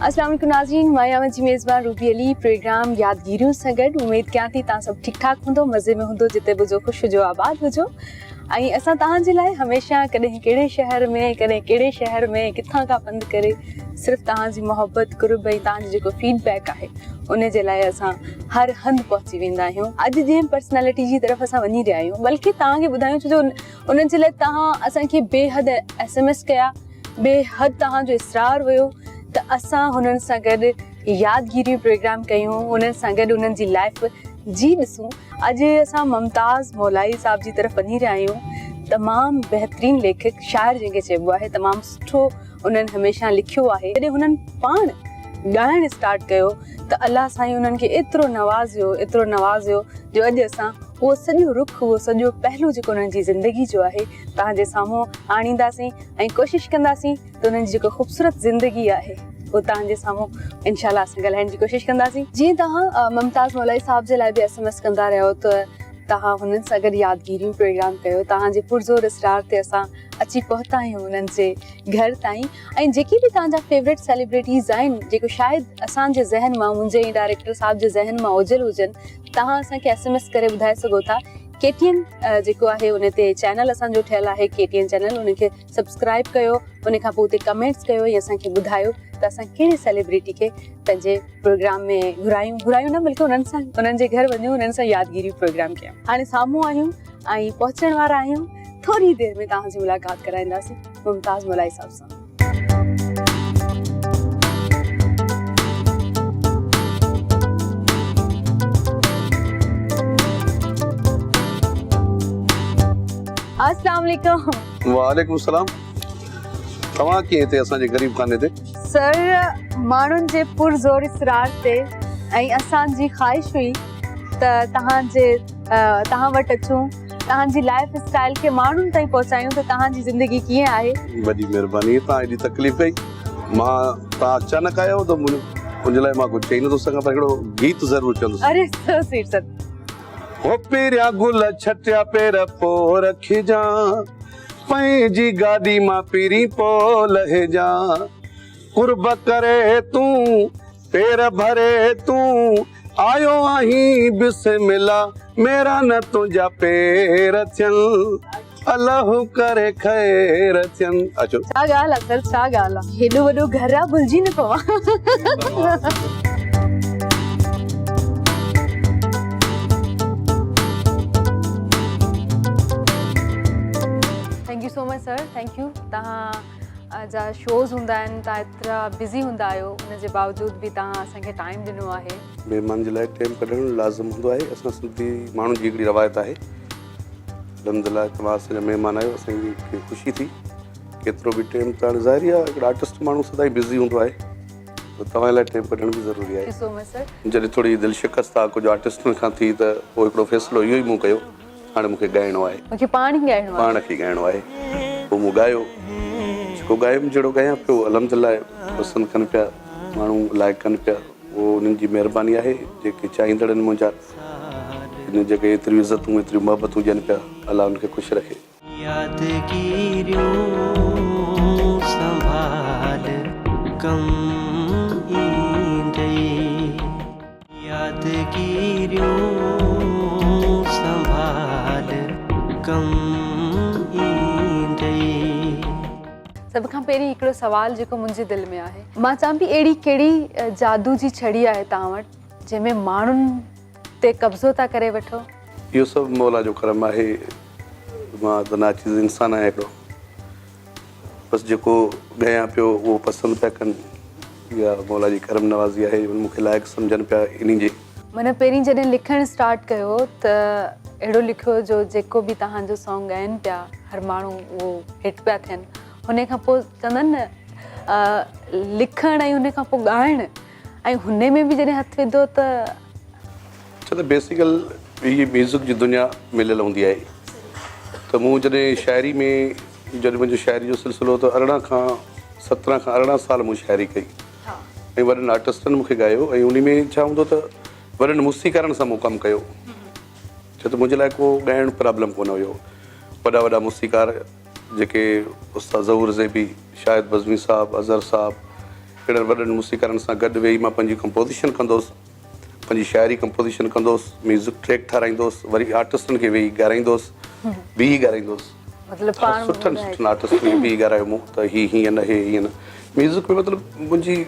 اسلام عليڪم ناظرين مان آهيان جي ميزبان روبي علي پروگرام يادگيريون سان گڏ اميد ڪيان ٿي تان سڀ ٺيڪ ٺاڪ هوندو مزي ۾ هوندو جتي به هجو خوش هجو آباد هجو ۽ اسان توهان جي لاء هميشه ڪڏهن ڪهڙي شهر ۾ ڪڏهن ڪهڙي شهر ۾ ڪٿان کان پنڌ ڪري صرف توهان جي محبت قرب ۽ توهان جو جيڪو فيڊ بيڪ آهي ان جي لاء اسان هر هنڌ پهچي ويندا آهيون اڄ جنهن پرسنالٽي جي طرف اسان وڃي رهيا آهيون بلڪه توهان کي ٻڌايون ڇو جو انهن جي لاء توهان اسان کي بي حد ايس ايم ايس ڪيا بي حد توهان جو اصرار هيو ته اسان هنن سان گڏ يادگيريون پروگرام ڪيون انهن سان گڏ انهن جي لائف جي ڏسون اڄ اسان ممتاز مولائي صاحب جي طرف وڃي رهيا آهيون تمام بهترين ليکڪ شاعر جنهن کي چئبو آهي تمام سٺو انهن هميشه لکيو آهي جڏهن هنن پاڻ ڳائڻ اسٽارٽ ڪيو ته الله سائين انهن کي ايترو نوازيو ايترو نوازيو جو اڄ اسان اهو سڄو رخ اهو سڄو پهلو جيڪو انهن جي زندگي جو آهي توهان جي سامهون آڻينداسين ۽ ڪوشش ڪنداسين ته انهن جي جيڪو خوبصورت زندگي آهي اهو توهان جي سامهون انشاء الله اسان ڳالهائڻ جي ڪوشش ڪنداسين جيئن توهان ممتاز مولائي صاحب جي لاء به ايس ايم ايس ڪندا رهيو ته توهان هنن سان گڏ يادگيريون پروگرام ڪيو توهان جي پرزور اصرار تي اسان اچي پهتا آهيون انهن جي گهر تائين ۽ جيڪي به توهان جا فيورٽ سيليبريٽيز آهن جيڪو شايد اسان جي ذهن مان منهنجي ۽ ڊائريڪٽر صاحب جي ذهن مان اوجهل هجن توهان اسان کي ايس ايم ايس ڪري ٻڌائي سگهو ٿا ڪي ٽي اين جيڪو آهي ان تي چينل اسان جو ٺهيل آهي ڪي ٽي اين چينل ان کي سبسڪرائب ڪيو ان کان پوء اتي ڪمينٽس ڪيو ۽ اسان کي ٻڌايو ته اسان ڪهڙي سيليبريٽي کي پنهنجي پروگرام ۾ گهرايون گهرايون نه بلڪه انهن سان انهن جي گهر وڃون انهن سان يادگيري پروگرام ڪيون هاڻي سامهون آهيون ۽ پهچڻ وارا آهيون ٿوري دير ۾ توهان جي ملاقات ڪرائينداسين ممتاز مولائي صاحب سان. السلام عليڪم. وعليڪم السلام توهان ڪيئن هتي اسان جي غريب خاني تي؟ سر ماڻهن جي پر زور اصرار تي ۽ اسان جي خواهش هئي ته توهان جي توهان وٽ اچون توهان جي لائف اسٽائل کي ماڻهن تائين پهچايون ته توهان جي زندگي ڪيئن آهي. وڏي مهرباني توهان ايڏي تڪليف ڪئي مان توهان اچانڪ آيا آهيو ته ان جي لاء مان ڪجهه چئي نٿو سگهان پر هڪڙو گيت ضرور چوندس. اري سو سويٽ سر. هو پهريان گل ڇٽيا پير پو رکجان پنهنجي گاڏي مان پهرين پو لهجان قرب ڪري تون پير ڀري تون آيو آهين بسم الله ميرا نه تنهنجا پير ٿين الله ڪري خير ٿين اچو. ڇا ڳالهه آ سر ڇا ڳالهه آ هيڏو وڏو گهر آ ڀلجي نه پوان. Thank you so much sir thank you توهان جا شوز هوندا آهن توهان ايترا بزي هوندا آهيو ان جي باوجود به توهان اسان کي ٽائيم ڏنو آهي. مهمان جي لاء ٽيم ڪڍڻ لازم هوندو آهي اسان سنڌي ماڻهن جي هڪڙي روايت آهي. الحمدلله توهان اسان جا مهمان آهيو اسان کي خوشي ٿي ڪيترو به ٽيم ته هاڻي ظاهري آهي هڪڙو آرٽسٽ ماڻهو سدائين بزي هوندو آهي ته توهان لاء ٽيم ڪڍڻ به ضروري آهي جڏهن ٿوري دل شڪسته ڪجهه آرٽسٽن کان ٿي ته پوء هڪڙو فيصلو اهو ئي مون ڪيو هاڻي مون کي ڳائڻو آهي مون کي پاڻ ئي ڳائڻو آهي پاڻ کي ڳائڻو آهي پوء مون ڳايو جيڪو ڳايم جهڙو ڳايان پيو الحمدلله پسند ڪن پيا ماڻهو لائڪ ڪن پيا اهو انهن جي مهرباني آهي جيڪي چاهيندڙ آهن منهنجا انهن جيڪي ايتريون عزتون ايتريون محبتون ڏين پيا الله انهن کي خوش رکي. يادگيريون سنڀال ڪم ايندئي يادگيريون سنڀال ڪم ايندئي. سڀ کان پهرين هڪڙو سوال جيڪو منهنجي دل ۾ آهي مان چوان پئي اهڙي ڪهڙي جادو جي ڇڙي آهي توهان وٽ جنهن ۾ ماڻهن تي قبضو ٿا ڪري وٺو. اهو سڀ مولا جو ڪرم آهي مان ته ناچيز انسان آهيان هڪڙو بس جيڪو ڳايان پيو اهو پسند پيا ڪن اها مولا جي ڪرم نوازي آهي مون کي لائق سمجهن پيا انهي جي. معنيٰ پهرين جڏهن لکڻ اسٽارٽ ڪيو ته اهڙو لکيو جو جيڪو به توهان جو سانگ ڳائن پيا هر ماڻهو اهو هٽ پيا ٿين هن کان پوء چوندا آهن نه لکڻ ۽ هن کان پوء ڳائڻ ۽ هن ۾ به جڏهن هٿ وڌو ته. ڇو ته بيسيڪل هي ميوزڪ جي دنيا مليل هوندي آهي ته مون جڏهن شاعري ۾ جڏهن منهنجو شاعري جو سلسلو ته 18 کان 17 کان 18 سال مون شاعري ڪئي ۽ وڏن آرٽسٽن مون کي ڳايو ۽ انهي ۾ ڇا هوندو ته وڏن موسيقارن سان مون ڪم ڪيو ڇو ته منهنجي لاء ڪو ڳائڻ پرابلم ڪونه هيو وڏا وڏا موسيقار جيڪي استاد ظهور زيبي، شاهد بزمي صاحب، اظهر صاحب، اهڙن وڏن موسيقارن سان گڏ ويهي مان پنهنجي ڪمپوزيشن ڪندو هوس، پنهنجي شاعري ڪمپوزيشن ڪندو هوس، ميوزڪ ٽريڪ ٺهرائيندو هوس، وري آرٽسٽن کي ويهي ڳارائيندو هوس، بيهي ڳارائيندو هوس. مطلب پاڻ سٺن سٺن آرٽسٽن کي بيهي ڳارايو مون ته هي هيئن نه هي هيئن نه. ميوزڪ ۾ مطلب منهنجي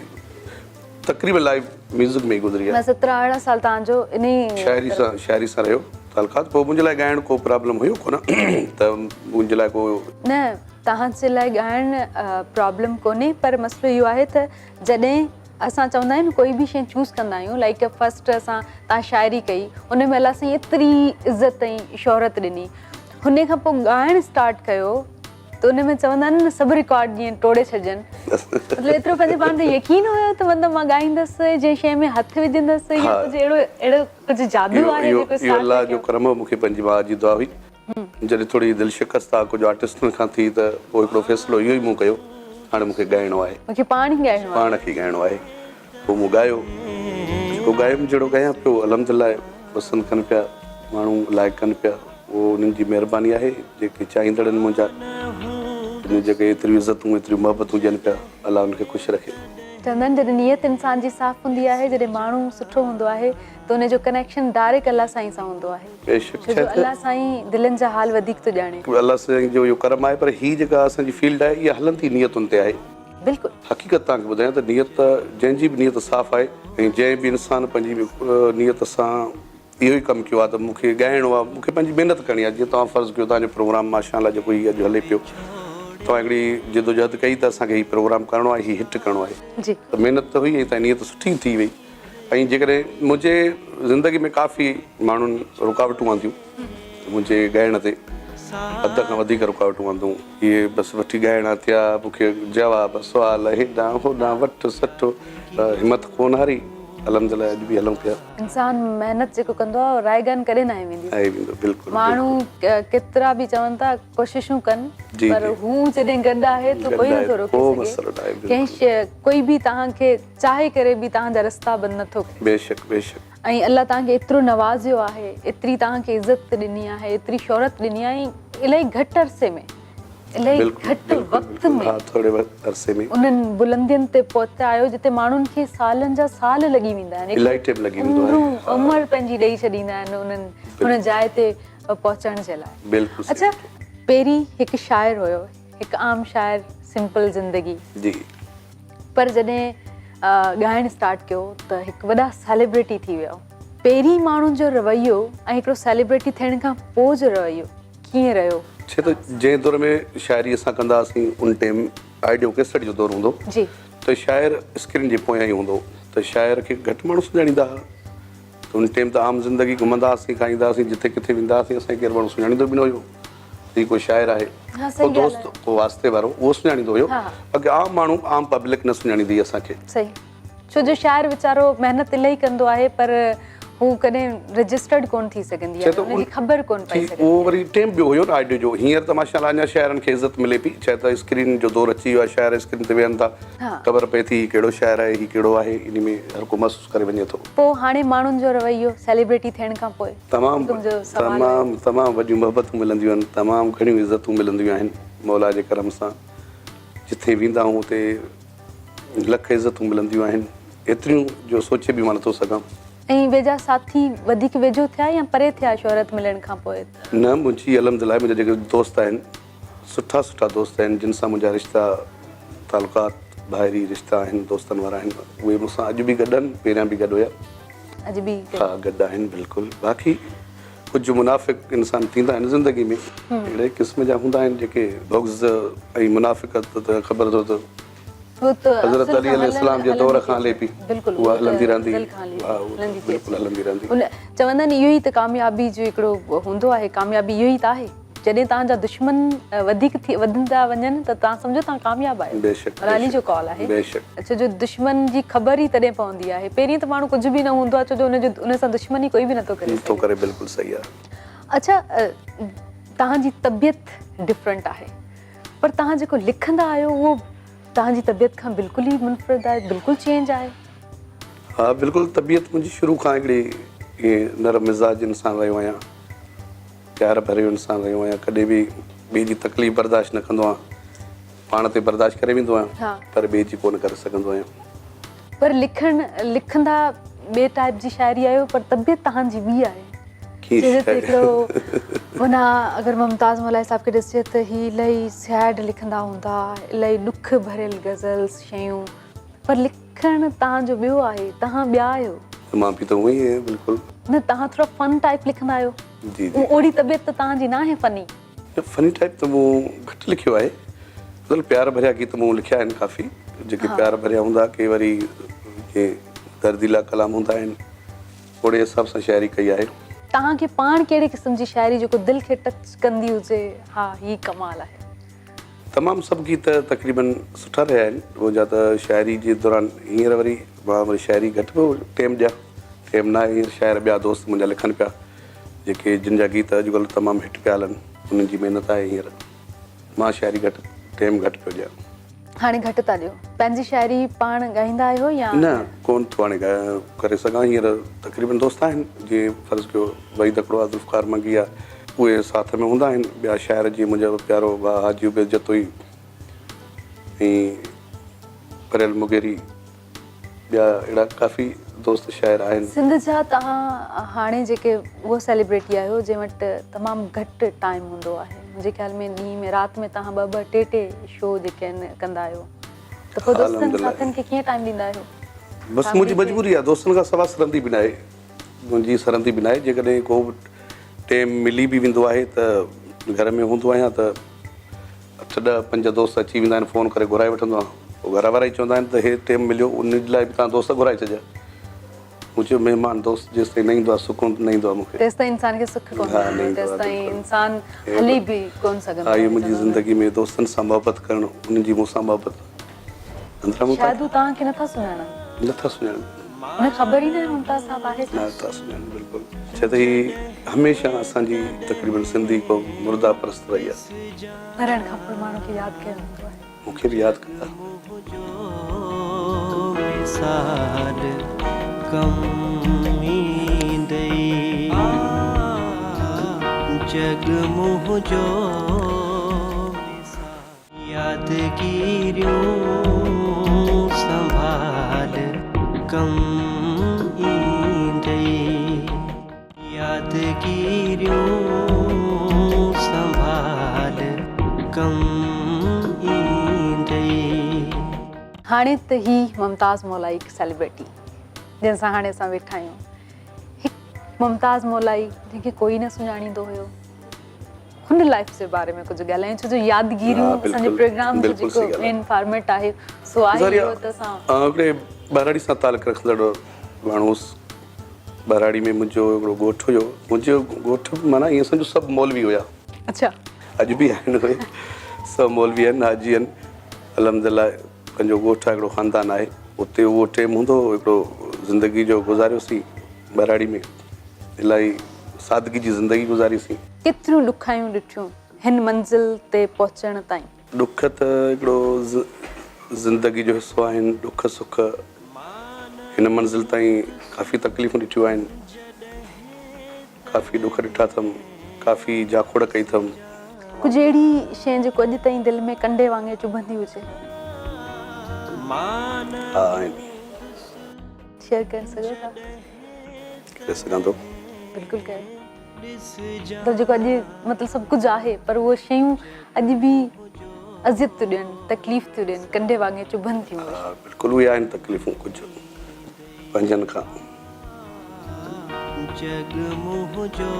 تقريبن لائيف ميوزڪ ۾ ئي گذري آهي. 17 18 سال توهان جو انهي شاعري سان شاعري سان رهيو تعلقات پوء منهنجي لاء ڳائڻ ڪو پرابلم هيو ڪونه ته منهنجي لاء ڪو. نه توهان جي لاء ڳائڻ پرابلم ڪونهي پر مسئلو اهو آهي ته جڏهن اسان چوندا آهيون نه ڪوئي به شيء چوز ڪندا آهيون لائيڪ فرسٽ اسان توهان شاعري ڪئي ان ۾ الله سائين ايتري عزت ۽ شهرت ڏني هن کان پوء ڳائڻ اسٽارٽ ڪيو ته ان ۾ چوندا آهن نه سڀ رڪارڊ جيئن ٽوڙي ڇڏجن مطلب ايترو پنهنجي پاڻ تي يقين هيو ته مطلب مان ڳائيندس جنهن شيء ۾ هٿ وجهندس يا ڪجهه اهڙو اهڙو ڪجهه جادو آهي جيڪو اهو الله جو ڪرم هو مون کي پنهنجي ماء جي دعا هئي جڏهن ٿوري دل شڪسته ڪجهه آرٽسٽن کان ٿي ته پوء هڪڙو فيصلو اهو ئي مون ڪيو هاڻي مون کي ڳائڻو آهي مون کي پاڻ ئي ڳائڻو آهي پاڻ کي ڳائڻو آهي پوء مون ڳايو جيڪو ڳايم جهڙو ڳايان پيو الحمدلله پسند ڪن پيا ماڻهو لائڪ ڪن پيا اهو انهن جي مهرباني آهي جيڪي چاهيندڙ آهن منهنجا جن جيڪي ايتريون عزتون ايتريون محبتون ڏين پيا الله انهن کي خوش رکي. چوندا آهن جڏهن نيت انسان جي صاف هوندي آهي جڏهن ماڻهو سٺو هوندو آهي ته ان جو ڪنيڪشن ڊائريڪٽ الله سائين سان هوندو آهي بيشڪ ڇو جو الله سائين دلين جا حال وڌيڪ ٿو ڄاڻي. الله سائين جو اهو ڪرم آهي پر هي جيڪا اسان جي فيلڊ آهي اها هلندي نيتن تي آهي. بلڪل. حقيقت توهان کي ٻڌايان ته نيت جنهن جي به نيت صاف آهي ۽ جنهن به انسان پنهنجي نيت سان اهو ئي ڪم ڪيو آهي ته مون کي ڳائڻو آهي مون کي پنهنجي محنت ڪرڻي آهي جيئن توهان فرض ڪيو توهان جو پروگرام ماشاء الله جيڪو هي اڄ هلي پيو توهان هڪڙي جدوجهد ڪئي ته اسان کي هي پروگرام ڪرڻو آهي هي هٽ ڪرڻو آهي ته محنت ته هئي ۽ توهان جي نيت سٺي ٿي وئي ۽ جيڪڏهن منهنجي زندگي ۾ ڪافي ماڻهن رڪاوٽون آنديون منهنجي ڳائڻ تي حد کان وڌيڪ رڪاوٽون آندون اهي بس وٺي ڳائڻا ٿيا مون کي جواب سوال هيڏانهن هوڏانهن وٺ سٺ همت ڪونه هاري الحمدلله اڄ به هلون پيا. انسان محنت جيڪو ڪندو آهي اهو رائگان ڪڏهن ناهي ويندي. ناهي ويندو بلڪل. ماڻهو ڪيترا به چون ٿا ڪوششون ڪن پر هو جڏهن گڏ آهي ته ڪوئي نٿو روڪي سگهي ڪنهن شي ڪوئي به توهان کي چاهي ڪري به توهان جا رستا بند نٿو ڪري. بيشڪ بيشڪ. ۽ الله توهان کي ايترو نوازيو آهي ايتري توهان کي عزت ڏني آهي ايتري شهرت ڏني آهي ۽ الاهي گهٽ عرصي ۾ الاهي گهٽ وقت ۾ ٿوري عرصي ۾ انهن بلندين تي پهتا آهيو جتي ماڻهن کي سالن جا سال لڳي ويندا آهن الاهي ٽيم لڳي ويندو آهي عمر پنهنجي ڏئي ڇڏيندا آهن انهن ان جاء تي پهچڻ جي لاء. بلڪل اڇا پهرين هڪ شاعر هيو هڪ عام شاعر سمپل زندگي جي پر جڏهن ڳائڻ اسٽارٽ ڪيو ته هڪ وڏا سيليبريٽي ٿي ويا. پهرين ماڻهن جو رويو ۽ هڪڙو سيليبريٽي ٿيڻ کان پوء جو رويو ڪيئن رهيو؟ ڇي ته جنهن دور ۾ شاعري اسان ڪندا هئاسين ان ٽيم آڊيو ڪيسٽ جو دور هوندو جي ته شاعر اسڪرين جي پويان ئي هوندو ته شاعر کي گهٽ ماڻهو سڃاڻيندا هئا ته ان ٽيم ته عام زندگي گهمندا هئاسين کائيندا هئاسين جتي ڪٿي ويندا هئاسين اسان کي ڪير ماڻهو سڃاڻيندو به نه هيو. هي ڪو شاعر آهي ڪو دوست ڪو واسطي وارو اهو سڃاڻيندو هيو باقي عام ماڻهو عام پبلڪ نه سڃاڻيندي هئي اسان کي. صحيح ڇو جو شاعر ويچارو محنت الاهي ڪندو آهي پر هو ڪڏهن رجسٽرڊ ڪون ٿي سگهندي آهي ان جي خبر ڪون پئي سگهندي اهو وري ٽيم ٻيو هيو نه آڊيو جو هينئر ته ماشاء الله اڃا شاعرن کي عزت ملي پئي ڇا ته اسڪرين جو دور اچي ويو آهي شاعر اسڪرين تي ويهن ٿا خبر پئي ٿي هي ڪهڙو شاعر آهي هي ڪهڙو آهي انهي ۾ هر ڪو محسوس ڪري وڃي ٿو. پوء هاڻي ماڻهن جو رويو سيليبريٽي ٿيڻ کان پوء تمام تمام تمام وڏيون محبتون ملنديون آهن تمام گهڻيون عزتون ملنديون آهن مولا جي ڪرم سان جٿي ويندا آهيون اتي لک عزتون ملنديون آهن ايتريون جو سوچي به مان نٿو سگهان. ۽ ويجها ساٿي وڌيڪ ويجهو ٿيا يا پري ٿيا شهرت ملڻ کان پوء؟ نه منهنجي الحمدلله منهنجا جيڪي دوست آهن سٺا سٺا دوست آهن جن سان منهنجا رشتا تعلقات ڀائري رشتا آهن دوستن وارا آهن اهي مون سان اڄ به گڏ آهن پهريان به گڏ هيا. اڄ به ها گڏ آهن بلڪل باقي ڪجهه منافق انسان ٿيندا آهن زندگي ۾ اهڙي قسم جا هوندا آهن جيڪي بغض ۽ منافقت ته خبر اٿو ته حضرت علي عليه السلام جي دور کان هلي پئي اها هلندي رهندي ها بلڪل هلندي رهندي. چوندا آهن اهو ئي ته ڪاميابي جو هڪڙو هوندو آهي ڪاميابي اهو ئي ته آهي جڏهن توهان جا دشمن وڌيڪ ٿي وڌندا وڃن ته توهان سمجهو توهان ڪامياب آهيو. بيشڪ مولا علي جو قول آهي. بيشڪ. ڇو جو دشمن جي خبر ئي تڏهن پوندي آهي. پهرين ته ماڻهو ڪجهه به نه هوندو آهي ڇو جو ان جو ان سان دشمني ڪوئي به نٿو ڪري نٿو ڪري بلڪل صحيح آهي. اڇا توهان جي طبيعت ڊفرنٽ آهي پر توهان جيڪو لکندا آهيو اهو توهان جي طبيعت کان بلڪل ئي منفرد آهي بلڪل چينج آهي. ها بلڪل طبيعت منهنجي شروع کان هڪڙي ائين نرم مزاج انسان رهيو آهيان. پيار ڀريو انسان رهيو آهيان ڪڏهن به ٻئي جي تڪليف برداشت نه ڪندو آهيان پاڻ تي برداشت ڪري ويندو آهيان پر ٻئي جي ڪونه ڪري سگهندو آهيان. پر لکڻ لکندا ٻئي ٽائيپ جي شاعري آهيو پر طبيعت توهان جي ٻي آهي. چهري تي هڪڙو معنيٰ اگر ممتاز مولائي صاحب کي ڏسجي ته هي الاهي سيڊ لکندا هوندا الاهي ڏک ڀريل غزلس شيون پر لکڻ توهان جو ٻيو آهي توهان ٻيا آهيو. مان به ته اونئن ئي آهيان بلڪل. نه توهان ٿورا فن ٽائيپ لکندا آهيو. جي جي. اوڙي طبيعت ته توهان جي ناهي فني. نه فني ٽائيپ ته مون گهٽ لکيو آهي مطلب پيار ڀريا گيت مون لکيا آهن ڪافي جيڪي پيار ڀريا هوندا ڪي وري ڪي درديلا ڪلام هوندا آهن اوڙي حساب سان شاعري ڪئي آهي. توهان کي پاڻ ڪهڙي قسم جي شاعري جيڪو دل کي ٽچ ڪندي هجي ها هي ڪمال آهي. تمام سڀ گيت تقريبن سٺا رهيا آهن منهنجا ته شاعري جي دوران هينئر وري مان وري شاعري گهٽ پيو ٽيم ڏيان ٽيم ناهي هينئر شاعر ٻيا دوست منهنجا لکن پيا جيڪي جن جا گيت اڄڪلهه تمام هٽ پيا هلن انهن جي محنت آهي هينئر مان شاعري گهٽ ٽيم گهٽ پيو ڏيان. هاڻي گهٽ ٿا ڏيو. پنهنجي شاعري پاڻ ڳائيندا آهيو يا؟ نه ڪون ٿو هاڻي ڪري سگهان هينئر تقريبن دوست آهن جيئن فرض ڪيو وحيد هڪڙو آهي ذوالفقار منگي آهي اهي ساٿ ۾ هوندا آهن ٻيا شاعر جيئن منهنجو پيارو ڀاء حاجي عبيد جتوئي ۽ پريل مغيري ٻيا اهڙا ڪافي دوست شاعر آهن. سنڌ جا توهان هاڻي جيڪي اهو سيليبريٽي آهيو جنهن وٽ تمام گهٽ ٽائيم هوندو آهي منهنجي خيال ۾ ڏينهن ۾ رات ۾ توهان ٻه ٻه ٽي ٽي شو جيڪي آهن ڪندا آهيو ته پوء دوستن ساٿين کي ڪيئن ٽائيم ڏيندا آهيو؟ بس منهنجي مجبوري آهي دوستن کان سوا سرندي به ناهي منهنجي سرندي به ناهي جيڪڏهن ڪو ٽيم ملي به ويندو آهي ته گهر ۾ هوندو آهيان ته اٺ ڏهه پنج دوست اچي ويندا آهن فون ڪري گهرائي وٺندو آهيان پوء گهر وارا ئي چوندا آهن ته هي ٽيم مليو ان لاء به توهان دوست گهرائي ڇڏيا مون چيو مهمان دوست جيستائين نه ايندو آهي سڪون نه ايندو آهي مون کي تيستائين انسان کي سک ڪونه ها نه ايندو ايندو آهي تيستائين بلڪل انسان هلي به ڪونه سگهندو ها آهي اهو منهنجي زندگي ۾ دوستن سان محبت ڪرڻ انهن جي مون سان محبت اندران مون شايد هو توهان کي نٿا سڃاڻن. نٿا سڃاڻن. انهن کي خبر ئي ناهي ممتاز صاحب آهي ڇا. نٿا سڃاڻن بلڪل. ڇا ته هي هميشه اسان جي تقريبن سنڌي قوم مرده پرست رهي آهي. مرڻ کان پوء ماڻهو کي ياد ڪيو ويندو آهي. مون کي به ياد ڪندا. مثال ڪم ايندئي جڳ منهنجو يادگيريون سنڀال ڪم ايندئي يادگيريون سنڀال ڪم ايندئي. هاڻي ته هي ممتاز مولائي هڪ سيلبرٽي جنهن سان هاڻي اسان ويٺا آهيون هڪ ممتاز مولائي جنهن کي ڪوئي نه سڃاڻيندو هيو. هن لائيف جي باري ۾ ڪجهه ڳالهايون ڇو جو يادگيريون اسان جي پروگرام جو جيڪو مين فارميٽ آهي سو آهي اهو ته اسان هڪڙي ٻهراڙي سان تعلق رکندڙ ماڻهو هوس ٻهراڙي ۾ منهنجو هڪڙو ڳوٺ هيو منهنجو ڳوٺ معنيٰ ائين سمجهو سڀ مولوي هيا اڇا اڄ به آهن اهي سڀ مولوي آهن حاجي آهن الحمدلله پنهنجو ڳوٺ آهي هڪڙو خاندان آهي اتي اهو ٽيم هوندو هو هڪڙو زندگي جو گذاريوسين ٻهراڙي ۾ الاهي سادگي جي زندگي گذاريسين. ڪيتريون ڏکايون ڏٺيون هن منزل تي پهچڻ تائين. ڏک ته هڪڙو زندگي جو حصو آهن، ڏک سک هن منزل تائين ڪافي تڪليفون ڏٺيون آهن، ڪافي ڏک ڏٺا اٿم، ڪافي جاکوڙ ڪئي اٿم. ڪجهه اهڙي شيء جيڪو اڄ تائين دل ۾ ڪنڊي وانگي چڀندي هجي. ها آهن. شيئر ڪري سگهو ٿا؟ ڪري سگهان ٿو. بلڪل ڪيو. مطلب جيڪو اڄ مطلب سڀ ڪجهه آهي پر اهي شيون اڄ به اذيت ٿيون ڏين، تڪليف ٿيون ڏين، ڪنڊي وانگي چڀن ٿيون اهي. ها بلڪل اهي آهن تڪليفون ڪجهه پنهنجن کان. جڳ منهنجو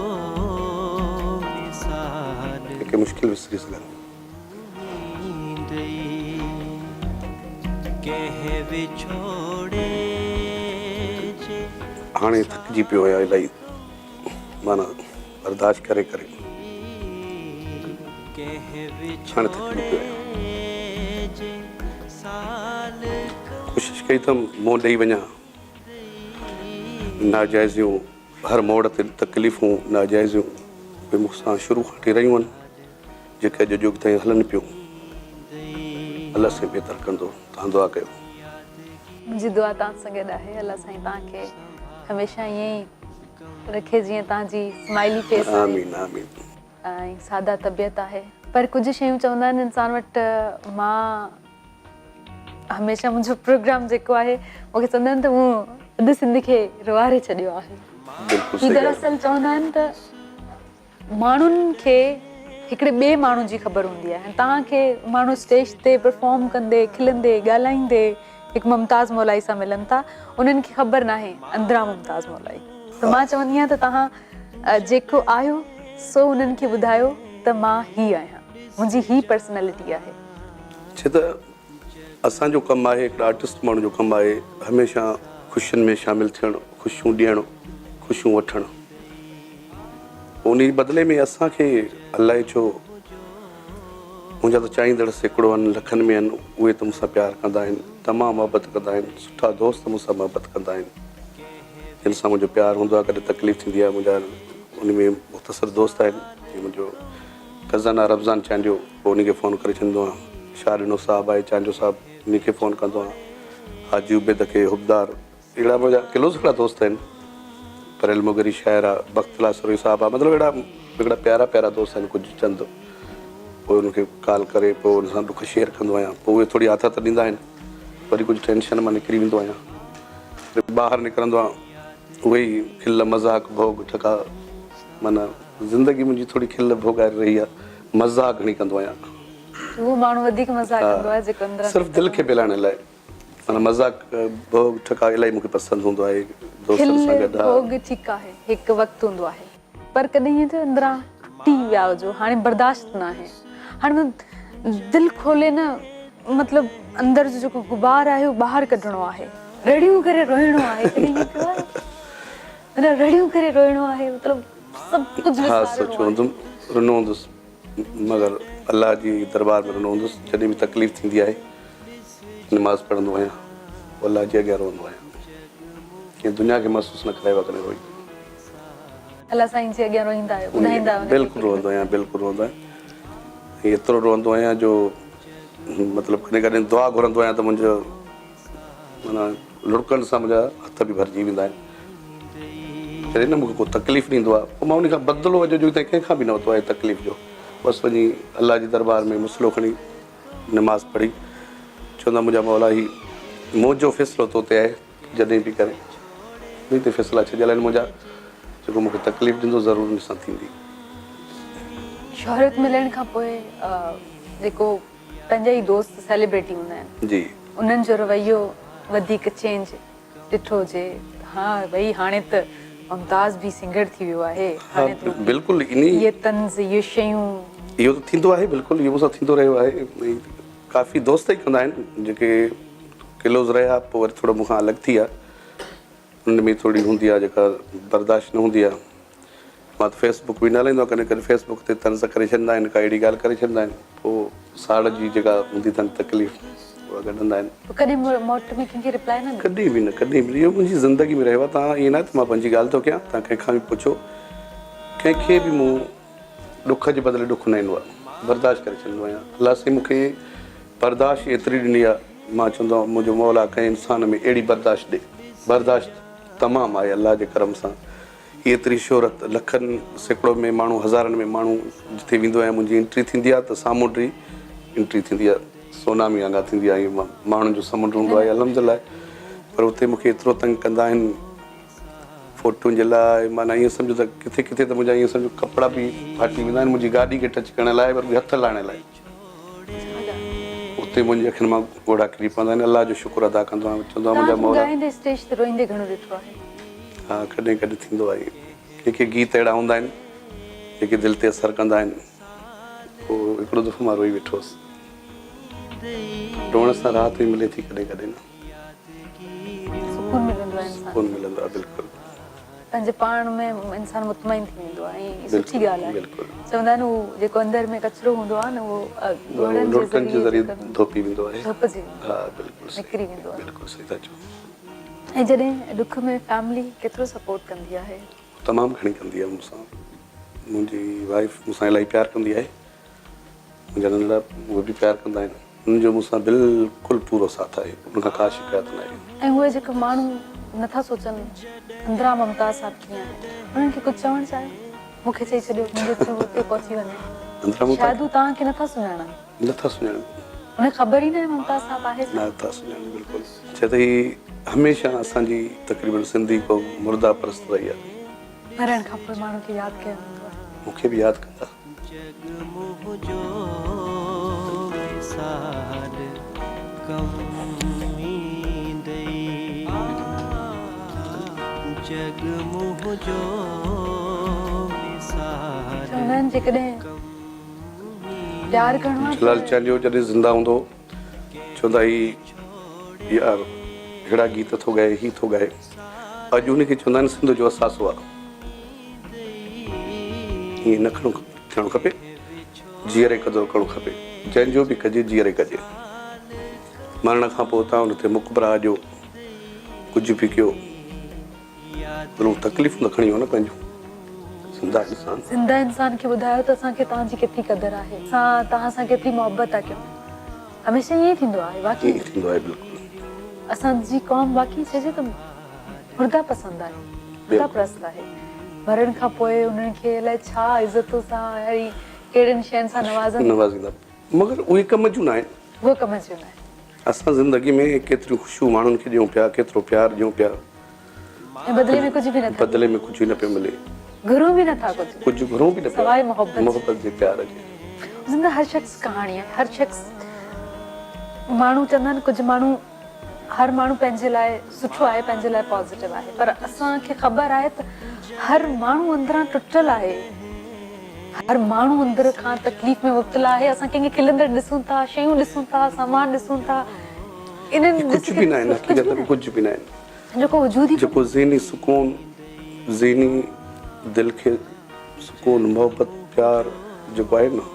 مثال. جيڪي مشڪل وسري سگهن. هاڻي ٿڪجي پيو آهيان الائي معنيٰ برداشت ڪري ڪري هاڻي ٿڪجي پيو آهيان. ڪوشش ڪئي اٿم منهن ڏئي وڃان ناجائزيون هر موڙ تي تڪليفون ناجائزيون اهي مون سان شروع کان وٺي رهيون آهن. جيڪي اڄ جوڳ تائين هلن پيون. الله سائين بهتر ڪندو. توهان دعا ڪيو. منهنجي دعا توهان سان گڏ آهي الله سائين توهان کي هميشه ائين ئي رکي جيئن توهان جي سمائلي فيس آهي. آمين آمين. ۽ ساده طبيعت آهي پر ڪجهه شيون چوندا آهن انسان وٽ مان. هميشه منهنجو پروگرام جيڪو آهي مون کي چوندا آهن ته مون اڌ سنڌ کي روئاري ڇڏيو آهي. بلڪل هي صحيح ڳالهه. دراصل چوندا آهن ته ماڻهن کي هڪڙي ٻئي ماڻهو جي خبر هوندي آهي ۽ توهان کي ماڻهو اسٽيج تي پرفارم ڪندي کلندي ڳالهائيندي هڪ ممتاز مولائي سان ملن ٿا انهن کي خبر ناهي اندران ممتاز مولائي ته مان چوندي آهيان ته توهان جيڪو آهيو سو انهن کي ٻڌايو ته مان هي آهيان منهنجي هي پرسنالٽي آهي. ڇو ته اسان جو ڪم آهي هڪڙا آرٽسٽ ماڻهو جو ڪم آهي هميشه خوشين ۾ شامل ٿيڻ خوشيون ڏيڻ خوشيون وٺڻ ان جي بدلي ۾ اسان کي الائي ڇو منهنجا ته چاهيندڙ سيڪڙو آهن لکن ۾ آهن اهي ته مون سان پيار ڪندا آهن تمام محبت ڪندا آهن سٺا دوست مون سان محبت ڪندا آهن جن سان منهنجو پيار هوندو آهي ڪڏهن تڪليف ٿيندي آهي منهنجا ان ۾ مختصر دوست آهن جيئن منهنجو ڪزن آهي رمضان چانڊيو پوء ان کي فون ڪري ڇڏيندو آهيان شاهه ڏنو صاحب آهي چانڊيو صاحب ان کي فون ڪندو آهيان حاجي عبيد کي حبدار اهڙا منهنجا ڪلوز هڪڙا دوست آهن پريل مغري شاعر آ بخت الله سروهي صاحب آ مطلب اهڙا هڪڙا پيارا پيارا دوست آهن ڪجهه چند پوء انهن کي ڪال ڪري پوء انهن سان ڏک شيئر ڪندو آهيان پوء اهي ٿوري آٿت ڏيندا آهن وري ڪجهه ٽينشن مان نڪري ويندو آهيان وري ٻاهر نڪرندو آهيان اهي ئي کل مذاق ڀوڳ ٺڪا معنيٰ زندگي منهنجي ٿوري کل ڀوڳ واري رهي آهي مذاق گهڻي ڪندو آهيان. اهو ماڻهو وڌيڪ مذاق ڪندو آهي جيڪو اندران صرف دل کي بيلائڻ لاء معنيٰ مذاق ڀوڳ ٺڪاء الاهي مون کي پسند هوندو آهي دوستن سان کل گڏ ها. ڀوڳ ٺيڪ آهي هڪ وقت هوندو آهي پر ڪڏهن ائين ٿيو اندران ٽي ويا هجو هاڻي برداشت ناهي هاڻي دل کولي نه مطلب اندر جو جيڪو غبار آهي اهو ٻاهر ڪڍڻو آهي رڙيون ڪري روئڻو آهي ڪڏهن ائين ٿيو آهي معنيٰ رڙيون ڪري روئڻو آهي مطلب سڀ ڪجهه ها وسارڻو سوچيو آهي. هوندم رنو هوندس مگر الله جي دربار ۾ رنو هوندس جڏهن به تڪليف ٿيندي آهي نماز پڙهندو آهيان پوء الله جي اڳيان روئندو آهيان ڪنهن دنيا کي محسوس نه ڪرايو آهي ڪڏهن روئي. الله سائين جي اڳيان روئيندا آهيو ٻڌائيندا آهيو بلڪل روئندو آهيان بلڪل روئندو آهيان ۽ ايترو روئندو آهيان جو مطلب ڪڏهن ڪڏهن دعا گهرندو آهيان ته منهنجو معنيٰ لڙڪن سان منهنجا هٿ به ڀرجي ويندا آهن جڏهن نه مون کي ڪو تڪليف ڏيندو آهي پوء مان ان کان بدلو اڄ جو تائين ڪنهن کان به نه ورتو آهي تڪليف جو بس وڃي الله جي دربار ۾ مصلو کڻي نماز پڙهي چوندا منهنجا مولا هي منهنجو فيصلو تو تي آهي جڏهن به ڪرين انهي تي فيصلا ڇڏيل آهن منهنجا جيڪو مون کي تڪليف ڏيندو ضرور ان سان ٿيندي. شهرت ملڻ کان پوء جيڪو پنهنجا ئي دوست سيليبريٽي هوندا آهن جي. انهن جو رويو وڌيڪ چينج ڏٺو هجي ته ها ڀئي هاڻي ته ممتاز به سنگر ٿي ويو آهي ها هاڻي ته بلڪل انهي اهي طنز اهي شيون. اهو ته ٿيندو آهي بلڪل اهو مون سان ٿيندو رهيو آهي ۽ ڪافي دوست ئي ڪندا آهن جيڪي ڪلوز رهيا پوء وري ٿورو مون کان الڳ ٿي ويا انهن ۾ ٿوري هوندي آهي جيڪا برداشت نه هوندي آهي مان ته فيس بڪ به نه هلائيندو آهيان ڪڏهن ڪڏهن فيس بڪ تي طنز ڪري ڇڏيندا آهن ڪا اهڙي ڳالهه ڪري ڇڏيندا آهن پوء ساڙ جي جيڪا هوندي اٿن تڪليف اها ڪڍندا آهن. پوء ڪڏهن به موٽ ۾ ڪنهن کي رپلائي نه ڏني؟ ڪڏهن به نه ڪڏهن به نه اهو منهنجي زندگي ۾ رهيو آهي توهان ائين ناهي ته مان پنهنجي ڳالهه ٿو ڪيان توهان ڪنهن کان به پڇو ڪنهن کي به مون ڏک جي بدلي ڏک نه ڏنو آهي برداشت ڪري ڇڏيندو آهيان الله سائين مون کي برداشت ايتري ڏني آهي مان چوندو آهيان منهنجو مولا ڪنهن انسان ۾ اهڙي برداشت ڏي برداشت تمام آهي الله جي ڪرم سان ايتري شهرت لکن سيڪڙو ۾ ماڻهو هزارن ۾ ماڻهو جتي ويندو آهيان منهنجي انٽري ٿيندي آهي ته سامونڊي انٽري ٿيندي آهي سونامي آنگا ٿيندي آهي ماڻهن جو سمنڊ هوندو آهي الحمد لله پر اتي مونکي ايترو تنگ ڪندا آهن فوٽون جي لاء معنيٰ ائين سمجهو ته ڪٿي ڪٿي ته منهنجا ائين سمجهو ڪپڙا به ڦاٽي ويندا آهن منهنجي گاڏي کي ٽچ ڪرڻ لاء پر هٿ لاهڻ لاء اتي منهنجي اکين مان ڳوڙها ڪري پوندا آهن الله جو شڪر ادا ڪندو آهيان چوندو آهيان منهنجا مولا. توهان ڳائيندي اسٽيج تي روئيندي گهڻو ڏٺو آهي. ها ڪڏهن ڪڏهن ٿيندو آهي ڪي ڪي گيت اهڙا هوندا آهن جيڪي دل تي اثر ڪندا آهن پوء هڪڙو دفعو مان روئي ويٺو هوس روئڻ سان راحت به ملي ٿي ڪڏهن ڪڏهن نه. سڪون ملندو آهي انسان سڪون ملندو آهي بلڪل. پنهنجي پاڻ ۾ انسان مطمئن ٿي ويندو آهي ۽ سٺي ڳالهه آهي چوندا آهن هو جيڪو اندر ۾ ڪچرو هوندو آهي نه اهو ڳوڙهن جي ذريعي ڌوپي ويندو آهي ڌوپجي ويندو ها بلڪل نڪري ويندو آهي بلڪل صحيح ٿا چئو. ۽ جڏهن ڏک ۾ فيملي ڪيترو سپورٽ ڪندي آهي؟ تمام گهڻي ڪندي آهي مون سان منهنجي وائيف مون سان الاهي پيار ڪندي آهي منهنجا ننڍڙا اهي به پيار ڪندا آهن. انهن جو مون سان بلڪل پورو ساٿ آهي، ان کان ڪا شڪايت ناهي. ۽ اهي جيڪي ماڻهو نٿا سوچن اندران ممتاز صاحب ڪيئن آهن، انهن کي ڪجهه چوڻ چاهيو؟ مون کي چئي ڇڏيو، منهنجي ٿرو اتي پهچي وڃي. اندران ممتاز شايد هو توهان کي نٿا سڃاڻن. نٿا سڃاڻن. هن کي خبر ئي ناهي ممتاز صاحب آهي ڇا. نه ٿا سڃاڻن بلڪل. ڇا ته هي هميشه اسان جي تقريبن سنڌي قوم مرده پرست رهي آهي. مرڻ کان پوء ماڻهو کي ياد ڪيو ويندو آهي. مون کي به ياد ڪندا. جڳ منهنجو وصال ڪم ايندئي جڳ منهنجو وصال چوندا آهن جيڪڏهن پيار ڪرڻو آهي جلال چانڊيو جڏهن زنده هوندو هو چوندا هي يار ههڙا گيت ٿو ڳائي هي ٿو ڳائي اڄ ان کي چوندا آهن سنڌ جو اثاثو آهي ائين نه کڻو ٿيڻ کپي جيئري قدر ڪرڻ کپي جنهن جو به ڪجي جيئري ڪجي مرڻ کان پوء تان ان تي مقبرا ڏيو ڪجهه به ڪيو پر هو تڪليفون ته کڻي ويو نه پنهنجون. زنده انسان. زنده انسان کي ٻڌايو ته اسان کي توهان جي ڪيتري قدر آهي. اسان توهان سان ڪيتري محبت ٿا ڪيون. هميشه ائين ئي ٿيندو آهي واقعي. ائين ئي ٿيندو آهي بلڪل. اسان جي قوم واقعي چئجي ته مرده پسند آهي. مرده پرست آهي. مرڻ کان پوء انهن کي الائي ڇا عزتون سان ۽ ڪهڙين شين سان نوازن. نوازيندا. مگر اهي ڪم جون ناهن. اهي ڪم جون ناهن. اسان زندگي ۾ ڪيتريون خوشيون ماڻهن کي ڏيون پيا، ڪيترو پيار ڏيون پيا. ۽ بدلي ۾ ڪجهه به نٿا. بدلي ۾ ڪجهه نه پيو ملي. گهرون به نٿا ڪجهه. ڪجهه گهرون به نه پيا. سواء محبت جي. محبت جي پيار جي. زنده هر شخص ڪهاڻي آهي. هر شخص ماڻهو چوندا آهن ڪجهه ماڻهو هر ماڻهو پنهنجي لاء سٺو آهي پنهنجي لاء پازيٽو آهي پر اسان کي خبر آهي ته هر ماڻهو اندران ٽٽل آهي. هر ماڻهو اندر کان تڪليف ۾ مبتلا آهي. اسان ڪنهن کي کلندڙ ڏسون ٿا، شيون ڏسون ٿا، سامان ڏسون ٿا. انهن ڪجهه به ناهن حقيقت ۾ ڪجهه به ناهن. جيڪو وجود ئي جيڪو ذهني سڪون، ذهني دل کي سڪون، محبت، پيار جيڪو آهي نه،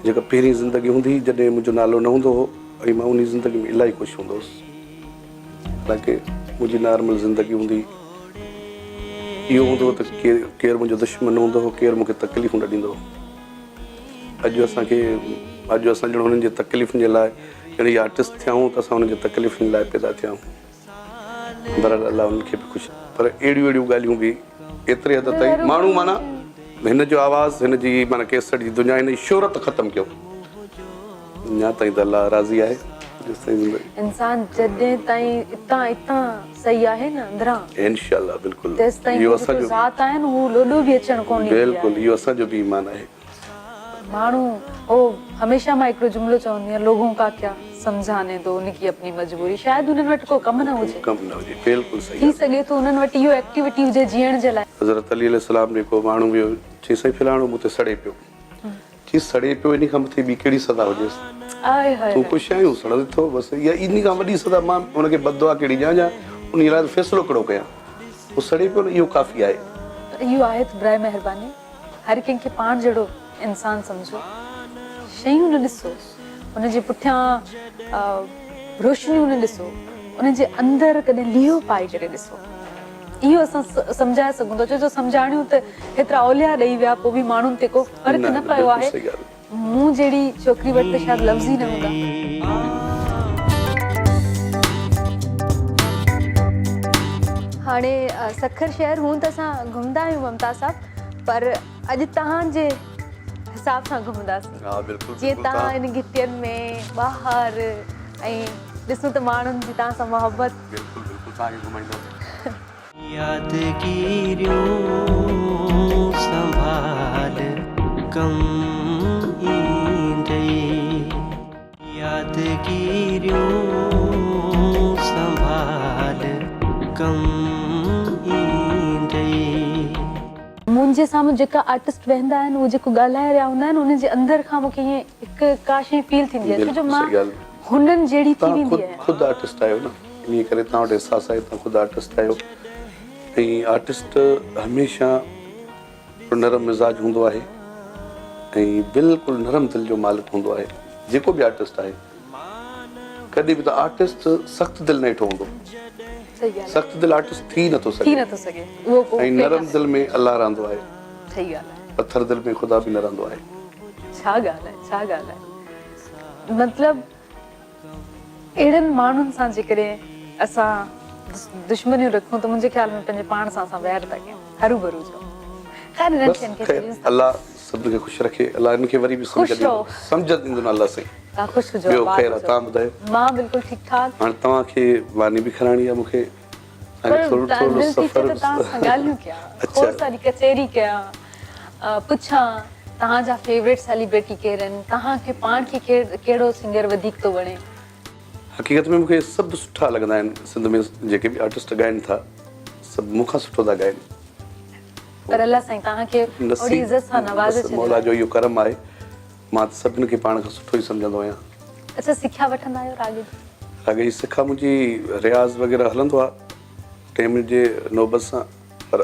جيڪا پهرين زندگي هوندي هئي جڏهن منهنجو نالو نه هوندو هو ۽ مان انهي زندگي ۾ الاهي خوش هوندو هوس. حالانڪه منهنجي نارمل زندگي هوندي هئي. اهو هوندو هو ته ڪير ڪير منهنجو دشمن نه هوندو هو، ڪير مون کي تڪليفون نه ڏيندو هو. اڄ اسان کي اڄ اسان ڄڻ انهن جي تڪليفن جي لاء ڄڻ اهي آرٽسٽ ٿيا آهيون ته اسان انهن جي تڪليفن جي لاء پيدا ٿيا آهيون. بھرحال الله انھن کي به خوش پر اھڙيون اھڙيون ڳالھيون به ايتري حد تائين ماڻھو معنيٰ ھن جو آواز ھن جي معنيٰ ڪيسٽ جي دنيا ھن جي شھرت ختم ڪيو اڃا تائين ته الله راضي آھي جيستائين زندگي. انسان جڏھن تائين اتان اتان صحيح آھي نه اندران انشاء الله بلڪل تيستائين اھو هو اسان جيڪو جو ذات آھي نه هو لوڏو به اچڻ ڪونه ڏيندي بلڪل آھي. اھو اسان جو به ايمان آھي. ماڻهو هو هميشه مان هڪڙو جملو چوندي آهيان لوگون ڪا ڪيا سمجهاني دو ان ڪي اپني مجبوري شايد انهن وٽ ڪو ڪم نه هجي ڪم نه هجي بلڪل صحيح ٿي سگهي ٿو انهن وٽ اهو ايڪٽيوٽي هجي جيئڻ جي لاء. حضرت علي عليه السلام ڏي ڪو ماڻهو ويو چيس سائين فلاڻو مون تي سڙي پيو چيس سڙي پيو انهي کان مٿي ٻي ڪهڙي سزا هجيس آئي هاء تون خوش آهين هو سڙندي ٿو بس يا انهي کان وڏي سزا مان ان کي بد دعا ڪهڙي ڏيان يا انهي لاء فيصلو ڪهڙو ڪيان هو سڙي پيو نه اهو ڪافي آهي. پر اهو آهي ته برائي مهرباني هر ڪنهن کي پاڻ جهڙو انسان سمجهو، شيون نه ڏسو، ان جي پٺيان روشنيون نه ڏسو، ان جي اندر ڪڏهن ليئو پائي ڪري ڏسو. اهو اسان سمجهائي سگهون ٿا، ڇو جو سمجهاڻيون ته هيترا اولياء ڏئي ويا پوء به ماڻهن تي ڪو فرق نه پيو آهي. مون جهڙي ڇوڪري وٽ ته شايد لفظ ئي نه هوندا. هاڻي سکر شهر هونئن ته اسان گهمندا آهيون ممتاز صاحب پر اڄ توهان جي حساب سان گهمنداسين. ها بلڪل جيئن توهان ان گهٽين ۾ ٻاهر ۽ ڏسون ته ماڻهن جي توهان سان محبت. بلڪل بلڪل توهان کي گهمائينداسين. يادگيريون سنڀال ڪم ايندئي يادگيريون سنڀال ڪم ايندئي. منهنجي سامهون جيڪا آرٽسٽ ويهندا آهن اهي جيڪو ڳالهائي رهيا هوندا آهن انهن جي اندر کان مون کي ائين هڪ ڪا شيء فيل ٿيندي آهي ڇو جو مان هنن جهڙي ٿي ويندي آهيان. توهان خود آرٽسٽ آهيو نه انهيء ڪري توهان وٽ احساس آهي توهان خود آرٽسٽ آهيو ۽ آرٽسٽ هميشه نرم مزاج هوندو آهي ۽ بلڪل نرم دل جو مالڪ هوندو آهي جيڪو به آرٽسٽ آهي ڪڏهن به ته آرٽسٽ سخت دل نه هيٺو هوندو سخت دل آرٽسٽ ٿي نٿو سگهي ۽ نرم دل ۾ الله رهندو آهي پٿر دل ۾ خدا به نه رهندو آهي. ڇا ڳالهه آهي ڇا ڳالهه آهي مطلب اهڙن ماڻهن سان جيڪڏهن اسان دشمنيون رکون ته منهنجي خيال ۾ پنهنجي پاڻ سان اسان وير ٿا ڪيون هروڀرو جو خير انهن شين کي ڇڏيون الله. سڀني کي خوش رکي. الله هن کي وري به سمجهه ڏيندو. سمجهه ڏيندو نه الله سائين. توهان خوش هجو. ٻيو خير آ توهان ٻڌايو. مان بلڪل ٺيڪ ٺاڪ. هاڻي توهان کي ماني به کارائڻي آ مون کي. پر دل ٿي چئي ته توهان سان ڳالهيون ڪيان. کوڙ ساري ڪچهري ڪيان. پڇان توهان جا فيوريٽ سيليبريٽي ڪير آهن. توهان کي پاڻ کي ڪهڙو سنگر وڌيڪ ٿو وڻي. حقيقت ۾ مون کي سڀ سٺا لڳندا آهن. سنڌ ۾ جيڪي به آرٽسٽ ڳائن ٿا سڀ مون کان سٺو ٿا ڳائن. پر الله سائين توهان کي اهڙي عزت سان نوازي ڇڏيو آهي. مولا جو اهو ڪرم آهي. مان ته سڀني کي پاڻ کان سٺو ئي سمجهندو آهيان. اڇا سکيا وٺندا آهيو راڳ جي؟ راڳ جي سکيا منهنجي رياض وغيره هلندو آهي ٽيم جي نوبت سان پر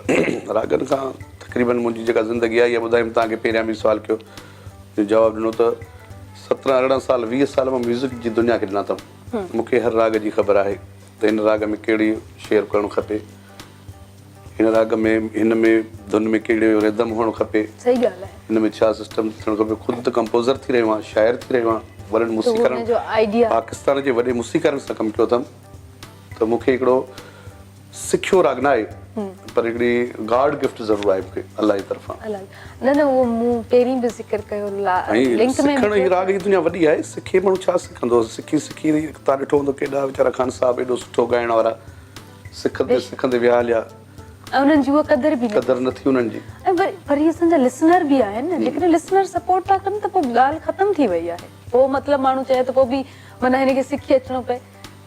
راڳن کان تقريبن منهنجي جيڪا زندگي آهي اها ٻڌايم توهان کي پهريان به سوال ڪيو جو جواب ڏنو ته سترهن ارڙهن سال ويهه سال مان ميوزڪ جي دنيا کي ڏنا اٿم مون کي هر راڳ جي خبر آهي ته هن راڳ ۾ ڪهڙي شعر ڪرڻ کپي هن راڳ ۾ هن ۾ ڌن ۾ ڪهڙي ردم هئڻ کپي. صحيح ڳالهه آهي. هن ۾ ڇا سسٽم ٿيڻ کپي خود ته ڪمپوزر ٿي رهيو آهيان شاعر ٿي رهيو آهيان وڏن موسيقارن پاڪستان جي وڏي موسيقارن سان ڪم ڪيو اٿم ته مون کي هڪڙو سکيو راڳ نه آهي پر هڪڙي گاڊ گفٽ ضرور آهي مون کي الله جي طرفان. نه نه اهو مون پهرين به ذڪر ڪيو لنڪ ۾ سکڻ هي راڳ جي دنيا وڏي آهي سکي ماڻهو ڇا سکندو سکي سکي تان ڏٺو هوندو ڪيڏا ويچارا خان صاحب ايڏو سٺو ڳائڻ وارا سکندي سکندي ويا هليا. ۽ انهن جي اها قدر به نه قدر نه ٿي انهن جي. ۽ وري اسان جا لسنر به آهن نه جيڪڏهن لسنر سپورٽ ٿا ڪن ته پوء ڳالهه ختم ٿي وئي آهي پوء مطلب ماڻهو چئي ته پوء به معنيٰ هن کي سکي اچڻو پئي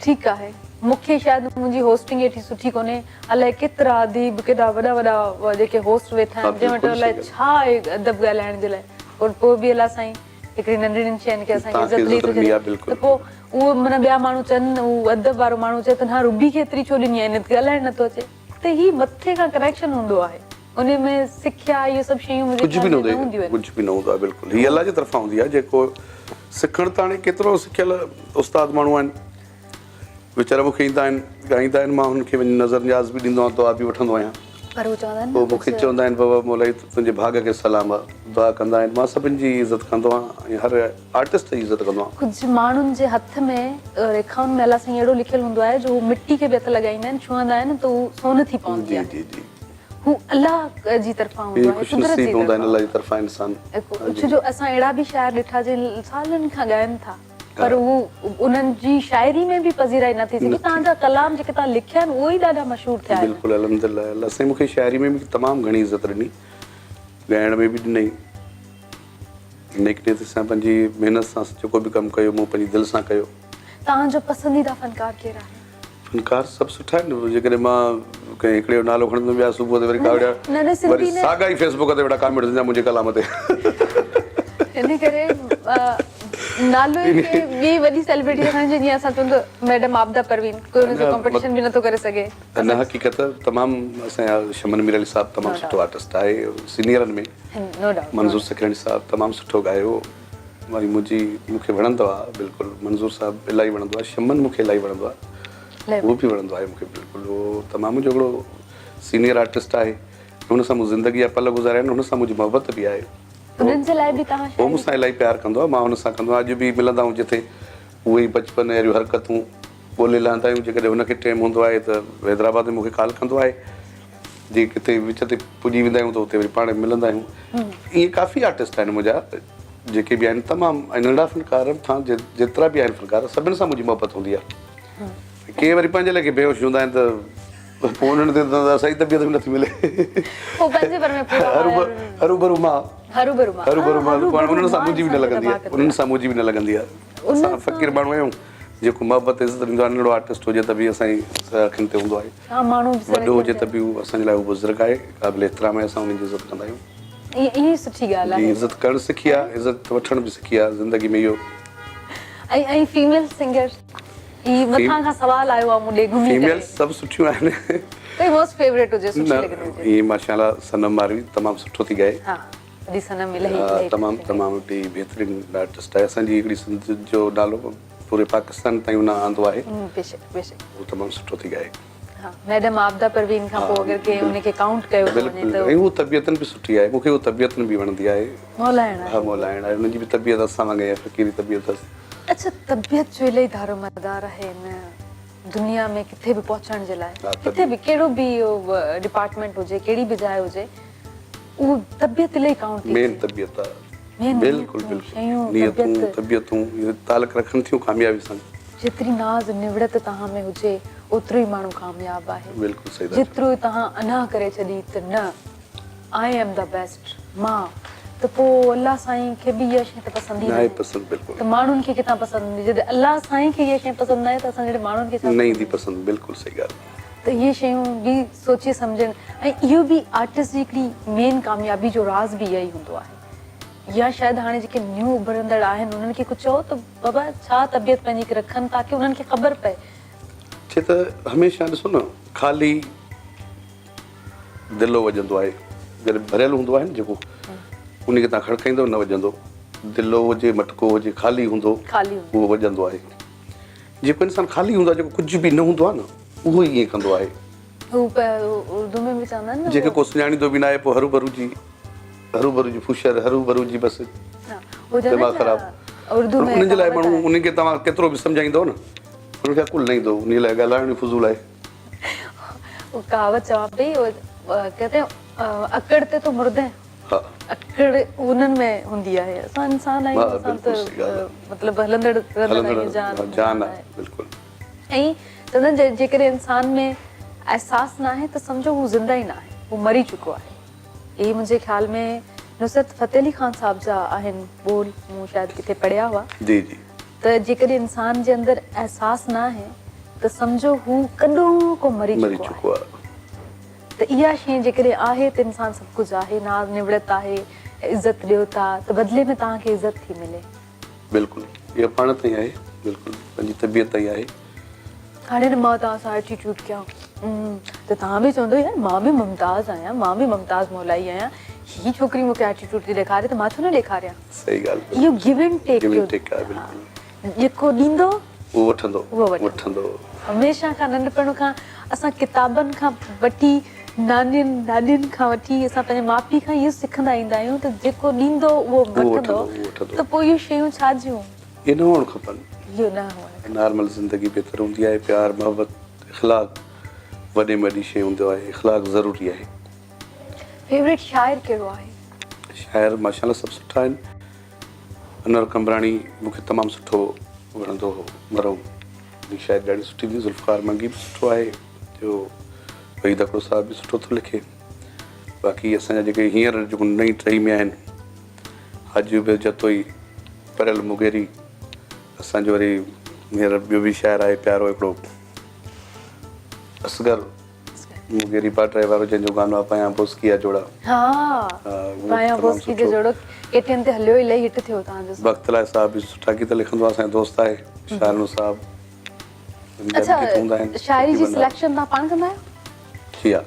ٺيڪ آهي مون کي شايد منهنجي هوسٽنگ ايٺي سٺي ڪونهي الائي ڪيترا اديب ڪيڏا وڏا وڏا جيڪي هوسٽ ويٺا آهن جنهن وٽ الائي ڇا آهي ادب ڳالهائڻ جي لاء پر پوء به الله سائين هڪڙي ننڍڙين شين کي اسان کي عزت ڏئي ٿو ڇڏي ته پوء اهو معنيٰ ٻيا ماڻهو چون هو ادب وارو ماڻهو چئي ته نه روبي کي ايتري ڇو ڏني آهي هن کي ڳالهائڻ نٿو اچي ته هي مٿي کان ڪنيڪشن هوندو آهي انهي ۾ سکيا اهي سڀ شيون منهنجي خيال ۾ نه هونديون آهن. ڪجهه به نه هوندو آهي بلڪل هي الله جي طرفان هوندي آهي جيڪو سکڻ ته هاڻي ڪيترو سکيل استاد ماڻهو آهن ويچارا مون کي ايندا آهن ڳائيندا آهن مان هنن کي وڃي نظر نياز به ڏيندو آهيان دعا به وٺندو آهيان پر هو چوندا آهن پوء مون کي چوندا آهن بابا مولائي تنهنجي ڀاڳ کي سلام آ دعا ڪندا آهن مان سڀن جي عزت ڪندو آهيان ۽ هر آرٽسٽ جي عزت ڪندو آهيان. ڪجهه ماڻهن جي هٿ ۾ ريکائن ۾ الله سائين اهڙو لکيل هوندو آهي جو هو مٽي کي به هٿ لڳائيندا آهن ڇهندا آهن ته هو سون ٿي پوندي آهي جي جي جي هو الله جي طرفان هوندو آهي قدرت جي طرفان هوندا آهن الله جي طرفان انسان ڇو جو اسان اهڙا به شاعر ڏٺا جي سالن کان ڳائن ٿا پر هو انهن جي شاعري ۾ به پذيرائي نه ٿي سگهي. توهان جا ڪلام جيڪي توهان لکيا آهن اهي ئي ڏاڍا مشهور ٿيا آهن. بلڪل الحمدلله الله سائين مون کي شاعري ۾ به تمام گهڻي عزت ڏني ڳائڻ ۾ به ڏنائين نيڪ نيتي سان پنهنجي محنت سان جيڪو به ڪم ڪيو مون پنهنجي دل سان ڪيو. توهان جو پسنديده فنڪار ڪير آهي؟ فنڪار سڀ سٺا آهن جيڪڏهن مان ڪنهن هڪڙي جو نالو کڻندم ٻيا صبح تي وري ڪاوڙيا وري ساڳا ئي فيس بڪ تي ويٺا ڪامينٽ ڏيندا منهنجي ڪلام تي. ان ڪري نالو ئي ڪنهن ٻي وڏي سيلبريٽي جو کڻجي جيئن اسان چئون ته ميڊم عابده پروين ڪوئي ان سان ڪمپيٽيشن به نٿو ڪري سگهي. نه حقيقت تمام اسان جا شمن مير علي صاحب تمام سٺو آرٽسٽ آهي سينيئرن ۾ منظور سکراڻي صاحب تمام سٺو ڳايو. وري منهنجي مون کي وڻندو آ بلڪل منظور صاحب الاهي وڻندو آ شمن مون کي الاهي وڻندو آ اهو به وڻندو آهي مون کي بلڪل اهو تمام جو هڪڙو سينيئر آرٽسٽ آهي هن سان مون زندگي جا پل گذاريا آهن هن سان منهنجي محبت به آهي انهن جي لاء به توهان هو مون سان الاهي پيار ڪندو آ مان هن سان ڪندو آهيان اڄ به ملندا آهيون جتي اهي ئي بچپن واريون حرڪتون ڳولي لهندا آهيون جيڪڏهن هن کي ٽيم هوندو آهي ته حيدرآباد ۾ مون کي ڪال ڪندو آهي جي ڪٿي وچ تي پڄي ويندا آهيون ته اتي وري پاڻ ملندا آهيون ائين ڪافي آرٽسٽ آهن منهنجا جيڪي به آهن تمام ۽ ننڍا فنڪار کان جيترا به آهن فنڪار سڀني سان منهنجي محبت هوندي آهي ڪي وري پنهنجي لاء بيهوش هوندا آهن ته پوء انهن تي ته اسان جي طبيعت به نٿي ملي هروڀرو مان هروڀرو مان هروڀرو مان انهن سان منهنجي به نه لڳندي آهي انهن سان منهنجي به نه لڳندي آهي اسان فقير ماڻهو آهيون جيڪو محبت عزت ڏيندو آهي ننڍڙو آرٽسٽ هجي ته به اسان جي اکين تي هوندو آهي وڏو هجي ته به هو اسان جي لاء هو بزرگ آهي قابل احترام آهي اسان ان جي عزت ڪندا آهيون. اها سٺي ڳالهه آهي. جي عزت ڪرڻ سکي آهي عزت وٺڻ به سکي آهي زندگي ۾ اهو. ۽ ۽ فيميل سنگر هي مٿان کان سوال آيو آهي مون ڏي گهمي ڪري. فيميل سڀ سٺيون آهن. ڪوئي موسٽ فيوريٽ هجي سٺي لڳندي هجي. نه هي ماشاءالله صنم ماروي تمام سٺو ٿي ڳائي. ها وڏي صنم الاهي الاهي تمام تمام وڏي بهترين آرٽسٽ آهي اسان جي هڪڙي سنڌ جو نالو پوري پاڪستان تائين ان آندو آهي. بيشڪ بيشڪ. هو تمام سٺو ٿي ڳائي. ها ميڊم عابده پروين کان پوء اگر ڪنهن ان کي ڪائونٽ ڪيو ٿو وڃي ته. بلڪل ۽ هو طبيعتن به سٺي آهي مون کي هو طبيعتن به وڻندي آهي. مولائڻ آهي. ها مولائڻ آهي ان جي به طبيعت اسان وانگر آهي فقيري طبيعت اٿس. اڇا طبيعت جو الاهي دارومدار آهي ان دنيا ۾ ڪٿي به پهچڻ جي لاء ڪٿي به ڪهڙو به اهو ڊپارٽمينٽ هجي ڪهڙي به جاء هجي. اهو طبيعت الاهي ڪائونٽ ٿي مين طبيعت آ بلڪل بلڪل نيتون طبيعتون اهي تعلق رکن ٿيون ڪاميابي سان. جيتري ناز نوڙت توهان ۾ هجي اوترو ئي ماڻهو ڪامياب آهي. بلڪل صحيح ٿا چئو. جيترو توهان انا ڪري ڇڏي ته نه I M the best مان ته پوء الله سائين کي به اها شيء ته پسند ئي ناهي پسند بلڪل ته ماڻهن کي ڪٿان پسند ايندي جڏهن الله سائين کي اها شيء پسند ناهي ته اسان جهڙي ماڻهن کي ڇا نه ايندي پسند بلڪل صحيح ڳالهه. ته اهي شيون به سوچي سمجهڻ ۽ اهو به آرٽسٽ جي هڪڙي مين ڪاميابي جو راز به اهو ئي هوندو آهي يا شايد هاڻي جيڪي نيو اڀرندڙ آهن انهن کي ڪجهه چئو ته بابا ڇا طبيعت پنهنجي رکن تاڪه انهن کي خبر پئي. ڇي ته هميشه ڏسو نه خالي دلو وڄندو آهي جڏهن ڀريل هوندو آهي نه جيڪو ان کي تان کڙڪائيندو نه وڄندو دلو هجي مٽڪو هجي خالي هوندو اهو وڄندو آهي جيڪو انسان خالي هوندو آهي جيڪو ڪجهه به نه هوندو آهي نه اهو ئي ائين ڪندو آهي. هو اردو ۾ به چوندا آهن نه جنهن کي ڪو سڃاڻيندو به ناهي پوء هروڀرو جي هروڀرو جي ڦوشر هروڀرو جي بس دماغ خراب انهن جي لاء ماڻهو انهن کي توهان ڪيترو به سمجهائيندو نه انهن کي عقل نه ايندو انهي لاء ڳالهائڻ ئي فضول آهي. ڪهاوت چوان پئي ڪهتي هين اڪڙ تي تو مردي اڪڙ انهن ۾ هوندي آهي اسان انسان آهيون اسان ته مطلب هلندڙ رهندڙ آهيون جان جان آهي بلڪل ۽ چوندا آهن جيڪڏهن انسان ۾ احساس ناهي ته سمجهو هو زنده ئي ناهي هو مري چڪو آهي هي منهنجي خيال ۾ نصرت فتح علي خان صاحب جا آهن ٻول مون شايد ڪٿي پڙهيا هئا جي جي ته جيڪڏهن انسان جي اندر احساس ناهي ته سمجهو هو ڪڏهوڪو مري چڪو آهي ته اها شيء جيڪڏهن آهي ته انسان سڀ ڪجهه آهي ناز نوڙت آهي عزت ڏيو ٿا ته بدلي ۾ توهان کي عزت ٿي ملي. بلڪل اها پاڻ تائين آهي بلڪل پنهنجي طبيعت تائين آهي. هاڻي نه مان توهان سان ايٽيٽيوڊ ڪيان ته توهان به چوندو يار مان به ممتاز آهيان مان به ممتاز مولائي آهيان هي ڇوڪري مون کي ايٽيٽيوڊ ٿي ڏيکاري ته مان ڇو نه ڏيکاريان. صحيح ڳالهه اهو give and take give and take آهي بلڪل. جيڪو ڏيندو اهو وٺندو اهو وٺندو. هميشه کان ننڍپڻ کان اسان ڪتابن کان وٺي نانين ڏاڏين کان وٺي اسان پنهنجي ماء پيء کان اهو سکندا ايندا آهيون ته جيڪو ڏيندو اهو وٺندو ته پوء اهي شيون ڇا جون؟ اهي نه هئڻ کپن. اهو نه هئڻ کپن. نارمل زندگي بهتر هوندي آهي پيار محبت اخلاق وڏي ۾ وڏي شيء هوندو آهي اخلاق ضروري آهي. فيوريٽ شاعر ڪهڙو آهي؟ شاعر ماشاء الله سڀ سٺا آهن. انور قمبراڻي مون کي تمام سٺو وڻندو هو مرحوم جي شاعري ڏاڍي سٺي هوندي ذوالفقار منگي به سٺو آهي جو وحيد هڪڙو صاحب به سٺو ٿو لکي باقي اسان جا جيڪي هينئر جيڪو نئين ٽهي ۾ آهن حاجي عبيد جتوئي پريل مغيري اسان جو وري هينئر ٻيو به شاعر آهي پيارو هڪڙو اصغر مغيري پاٽرائي وارو جنهن جو گانو آ پايان بوسڪي جا جوڙا. ها پايان بوسڪي جو جوڙو ڪي ٽي اين تي هليو الاهي هٽ ٿيو توهان جو. بخت لاء صاحب به سٺا گيت لکندو آ اسان جو دوست آهي شاهنو صاحب ان جا به گيت هوندا آهن. اڇا شاعري جي سليڪشن توهان پاڻ ڪندا آهيو؟ جي ها.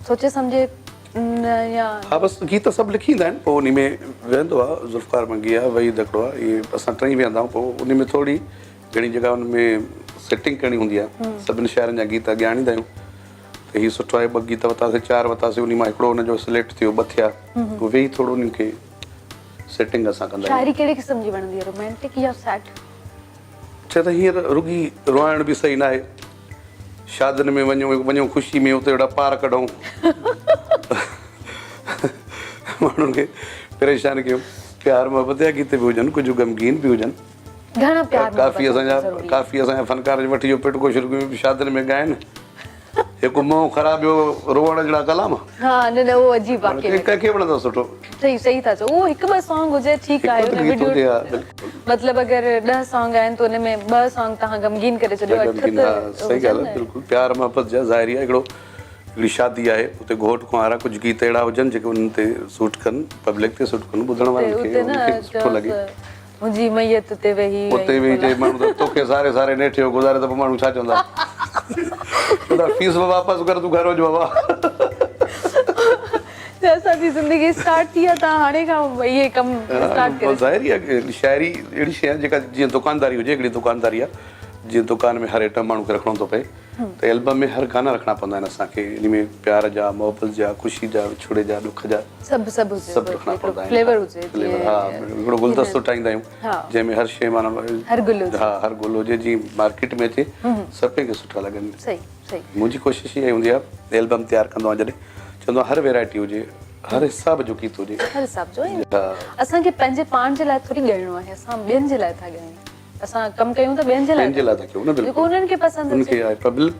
سوچي سمجهي يا. ها بس گيت سڀ لکي ايندا آهن پوء انهي ۾ ويهندو آ ذوالفقار منگي آ وحيد هڪڙو آ اهي اسان ٽئي ويهندا آهيون پوء انهي ۾ ٿوري گهڻي جيڪا ان ۾ سيٽنگ ڪرڻي هوندي آهي سڀني شاعرن جا گيت اڳيان آڻيندا آهيون ته هي سٺو آهي ٻه گيت وتاسي چار وتاسي انهي مان هڪڙو ان جو سليڪٽ ٿيو ٻه ٿيا پوء ويهي ٿورو انهن کي سيٽنگ اسان ڪندا آهيون. شاعري ڪهڙي قسم جي وڻندي آهي رومانٽڪ يا سيڊ؟ ڇا ته هينئر رڳي روئائڻ به صحيح ناهي شادين ۾ وڃون وڃون خوشي ۾ اتي اهڙا پار ڪڍون ماڻهن کي پريشان ڪيون پيار محبت جا گيت به هجن ڪجهه غمگين به هجن. گهڻا پيار ڪافي اسان جا ڪافي اسان جا فنڪار وٺي جو پٽڪو شروع ڪيو شادين ۾ ڳائن هڪ منهن خراب ٻيو روئڻ جهڙا ڪلام. ها نه نه اهو عجيب واقعي ۾ ڪنهن کي وڻندو سٺو. صحيح صحيح ٿا چئو اهو هڪ ٻه سانگ هجي ٺيڪ آهي ان وڊيو مطلب اگر 10 سانگ آهن ته ان ۾ ٻه سانگ توهان غمگين ڪري ڇڏيو اٺ ته صحيح ڳالهه آهي بلڪل پيار محبت جا ظاهري آهي هڪڙو هڪڙي شادي آهي اتي گهوٽ ڪنوارا ڪجهه گيت اهڙا هجن جيڪي انهن تي سوٽ ڪن پبلڪ تي سوٽ ڪن ٻڌڻ وارن کي انهن کي سٺو لڳي. منهنجي ميت اتي ويهي اتي ويهي چئي ماڻهو ته توکي ساري ساري نيٺ اهو گذاري ته پوء ماڻهو ڇا چوندا؟ چوندا فيس به واپس ڪر تون گهر وڃ بابا. اسان جي زندگي اسٽارٽ ٿي آهي تان هاڻي کان اهي ڪم اسٽارٽ ڪري ظاهر آهي شاعري اهڙي شيء آهي جيڪا جيئن دڪانداري هجي هڪڙي دڪانداري آهي جيئن دڪان ۾ هر ائٽم ماڻهو کي رکڻو ٿو پئي ته البم ۾ هر گانا رکڻا پوندا آهن اسان کي ان ۾ پيار جا محبت جا خوشي جا وڇوڙي جا ڏک جا سڀ سڀ هجي سڀ رکڻا پوندا آهن فليور هجي فليور ها هڪڙو گلدستو ٺاهيندا آهيون جنهن ۾ هر شيء معنيٰ هر گل هجي ها هر گل هجي جيئن مارڪيٽ ۾ اچي سڀ ڪنهن کي سٺا لڳن صحيح صحيح منهنجي ڪوشش اها ئي هوندي آهي البم تيار ڪندو آهيان جڏهن چوندو آهيان هر ويرائٽي هجي. هر حساب جو گيت هجي. هر حساب جو اسان کي پنهنجي پاڻ جي لاء ٿوري ڳائڻو آهي اسان ٻين جي لاء ٿا ڳايون. اسان ڪم ڪيون ته ٻين جي لاء ٻين جي لاء ٿا ڪيون نه بلڪل جيڪو انهن کي پسند اچي. ان کي آهي پبلڪ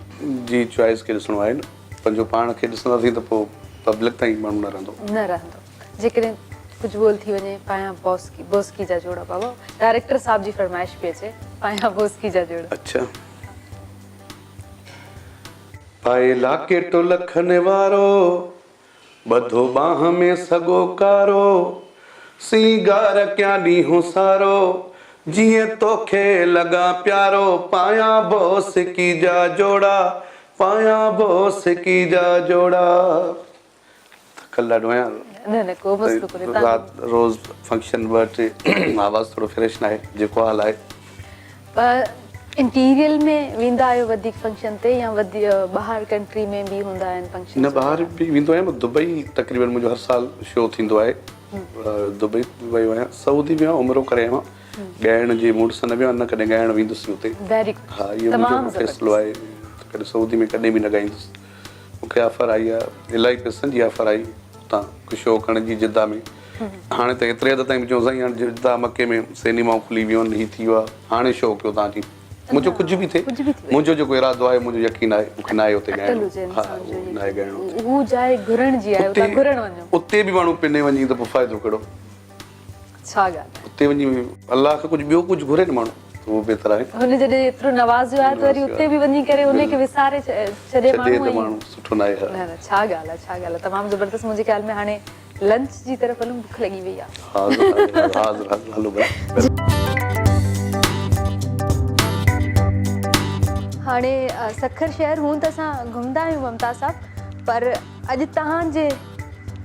جي چوائس کي ڏسڻو آهي نه پنهنجو پاڻ کي ڏسنداسين ته پوء پبلڪ تائين ماڻهو نه رهندو. نه رهندو جيڪڏهن ڪجهه ٻول ٿي وڃي پايان بوسڪي بوسڪي جا جوڙا بابا ڊائريڪٽر صاحب جي فرمائش پئي اچي پايان بوسڪي جا جوڙا. اڇا پائي لاڪيٽو لکن وارو ٻڌو ٻانهن ۾ سڳو ڪارو، سينگار ڪيان ڏينهن سارو، جيئن توکي لڳان پيارو، پايان بوسڪي جا جوڙا، پايان بوسڪي جا جوڙا. ٿڪل ڏاڍو آهيان. نه نه ڪو مسئلو ڪونهي تان. رات روز فنڪشن ٻه ٽي آواز ٿورو فريش ناهي جيڪو حال آهي. انٽيريل ۾ ويندا آهيو وڌيڪ فنڪشن تي يا ٻاهر ڪنٽري ۾ به هوندا آهن فنڪشن؟ نه ٻاهر به ويندو آهيان پر دبئي تقريبن منهنجو هر سال شو ٿيندو آهي دبئي به ويو آهيان سعودي به عمرو ڪري آيو آهيان ڳائڻ جي موڊ سان نه ويو آهيان نه ڪڏهن ڳائڻ ويندس اتي ويري گڊ ها اهو منهنجو فيصلو آهي ته ڪڏهن سعودي ۾ ڪڏهن به نه ڳائيندس مون کي آفر آئي آهي الاهي پئسن جي آفر آئي اتان شو ڪرڻ جي جده ۾ هاڻي ته ايتري حد تائين به چيو سائين هاڻي جده مڪي ۾ سينيمائون کلي ويون آهن هي ٿي ويو آهي هاڻي شو ڪيو تان اچي منهنجو ڪجهه به ٿئي منهنجو جيڪو ارادو آهي منهنجو يقين آهي مونکي ناهي اتي ڳائڻو ها ناهي ڳائڻو هو جاء گهرڻ جي آهي اتان گهرڻ وڃو اتي به ماڻهو پني وڃي ته پوء فائدو ڪهڙو ڇا ڳالهه آهي اتي وڃي الله کان ڪجهه ٻيو ڪجهه گهري نه ماڻهو ته اهو بهتر آهي. هن جڏهن ايترو نوازيو آهي ته وري اتي به وڃي ڪري ان کي وساري ڇڏي ماڻهو ته ماڻهو سٺو ناهي ها. نه نه ڇا ڳالهه آهي ڇا ڳالهه آهي تمام زبردست منهنجي خيال ۾ هاڻي لنچ جي طرف هلون بک لڳي وئي آهي. حاضر حاضر حاضر هلو ڀلا. هاڻي سکر شهر هون ته اسان گهمندا آهيون ممتاز صاحب پر اڄ توهان جي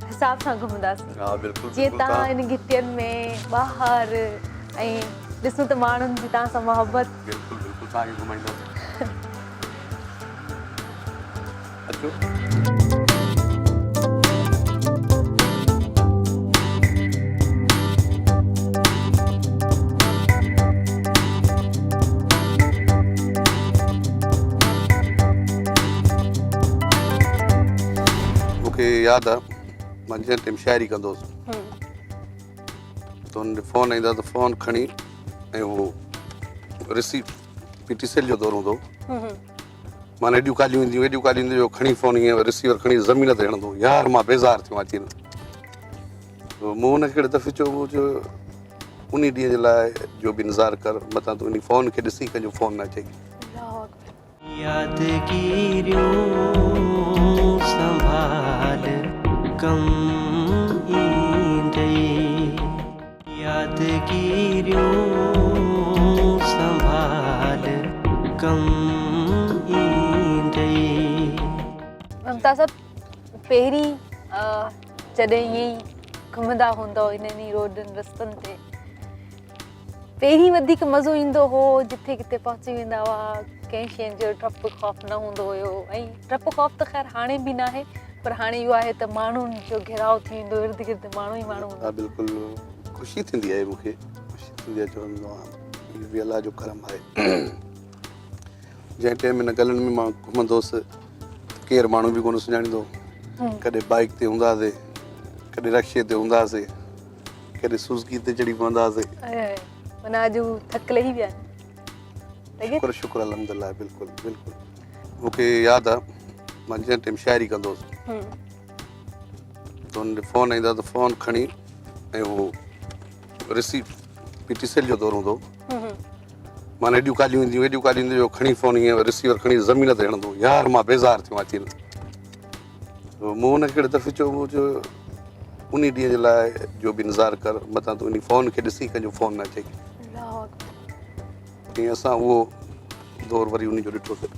حساب سان گهمنداسين. ها بلڪل جيئن توهان ان گهٽين ۾ ٻاهر ۽ ڏسون ته ماڻهن جي توهان سان محبت. بلڪل بلڪل توهان کي گهمائينداسين اچو. مون کي ياد آ مان جنهن ٽائيم شاعري ڪندو هوس ته هن ڏي فون ايندا ته فون کڻي ۽ اهو رسيو پي ٽي سيل جو دور هوندو هو معنيٰ ايڏيون ڪاليون اينديون ايڏيون ڪاليون اينديون جو کڻي فون ائين رسيور کڻي زمين تي هڻندو يار مان بيزار ٿيو آهيان مون هن کي هڪڙي دفعي چيو مون چيو ان ڏينهن جي لاء جو به انتظار ڪر متان تون ان فون کي ڏسي ڪنهن جو فون نه اچي. يادگيريون سنڀال ڪم ايندئي يادگيريون سنڀال ڪم ايندئي. ممتاز صاحب پهرين جڏهن ائين ئي گهمندا هوندؤ انهن ئي روڊن رستن تي پهرين وڌيڪ مزو ايندو هو جٿي ڪٿي پهچي ويندا هئا ڪنهن شيء جو ڊپ خوف نه هوندو هيو ۽ ڊپ خوف ته خير هاڻي به ناهي پر هاڻي اهو آهي ته ماڻهن جو گهيراء ٿي ويندو ارد گرد ماڻهو ئي ماڻهو ها بلڪل خوشي ٿيندي آهي مونکي خوشي ٿيندي آهي چوندو آهيان اهو به الله جو ڪرم آهي جنهن ٽائيم هن گلن ۾ مان گهمندو هوس ڪير ماڻهو به ڪونه سڃاڻيندو ڪڏهن بائيڪ تي هونداسي ڪڏهن رڪشي تي هونداسي ڪڏهن سوزڪي تي چڙهي پونداسين. معنيٰ اڄ هو ٿڪ لهي ويا آهن. شڪر شڪر الحمدلله بلڪل بلڪل مون کي ياد آ مان جنهن ٽائيم شاعري ڪندو هوس ته هن ڏي فون ايندا ته فون کڻي ۽ اهو رسيو پي ٽي سيل جو دور هوندو هو معنيٰ ايڏيون ڪاليون اينديون ايڏيون ڪاليون اينديون جو کڻي فون ائين رسيور کڻي زمين تي هڻندو يار مان بيزار ٿيو آهيان مون هن کي هڪڙي دفعي چيو، مون چيو انهي ڏينهن جي لاء جو به انتظار ڪر، متان تون انهي فون کي ڏسي ڪنهن جو فون نه اچئي. ائين اسان اهو دور وري انهي جو ڏٺوسين.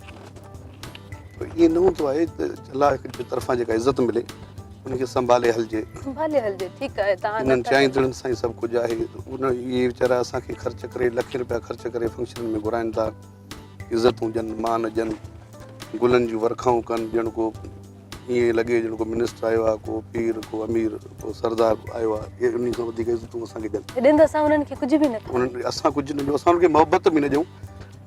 ائين نه هوندو آهي ته الله جي طرفان جيڪا عزت ملي ان کي سنڀالي هلجي. سنڀالي هلجي ٺيڪ آهي تهان انهن چاهيندڙن سان ئي سڀ ڪجهه آهي. ان اهي ويچارا اسان کي خرچ ڪري لکين رپيا خرچ ڪري فنڪشنن ۾ گهرائن ٿا. عزتون ڏين، مان ڏين، گلن جون ورکائون ڪن، ڄڻ ڪو ائين لڳي ڄڻ ڪو منسٽر آيو آهي، ڪو پير، ڪو امير، ڪو سردار آيو آهي، اهي انهن کان وڌيڪ عزتون اسان کي ڏين. ڏين ته اسان انهن کي ڪجهه به نه ٿا ڏيون. اسان ڪجهه نه ڏيون، اسان انهن کي محبت به نه ڏيون،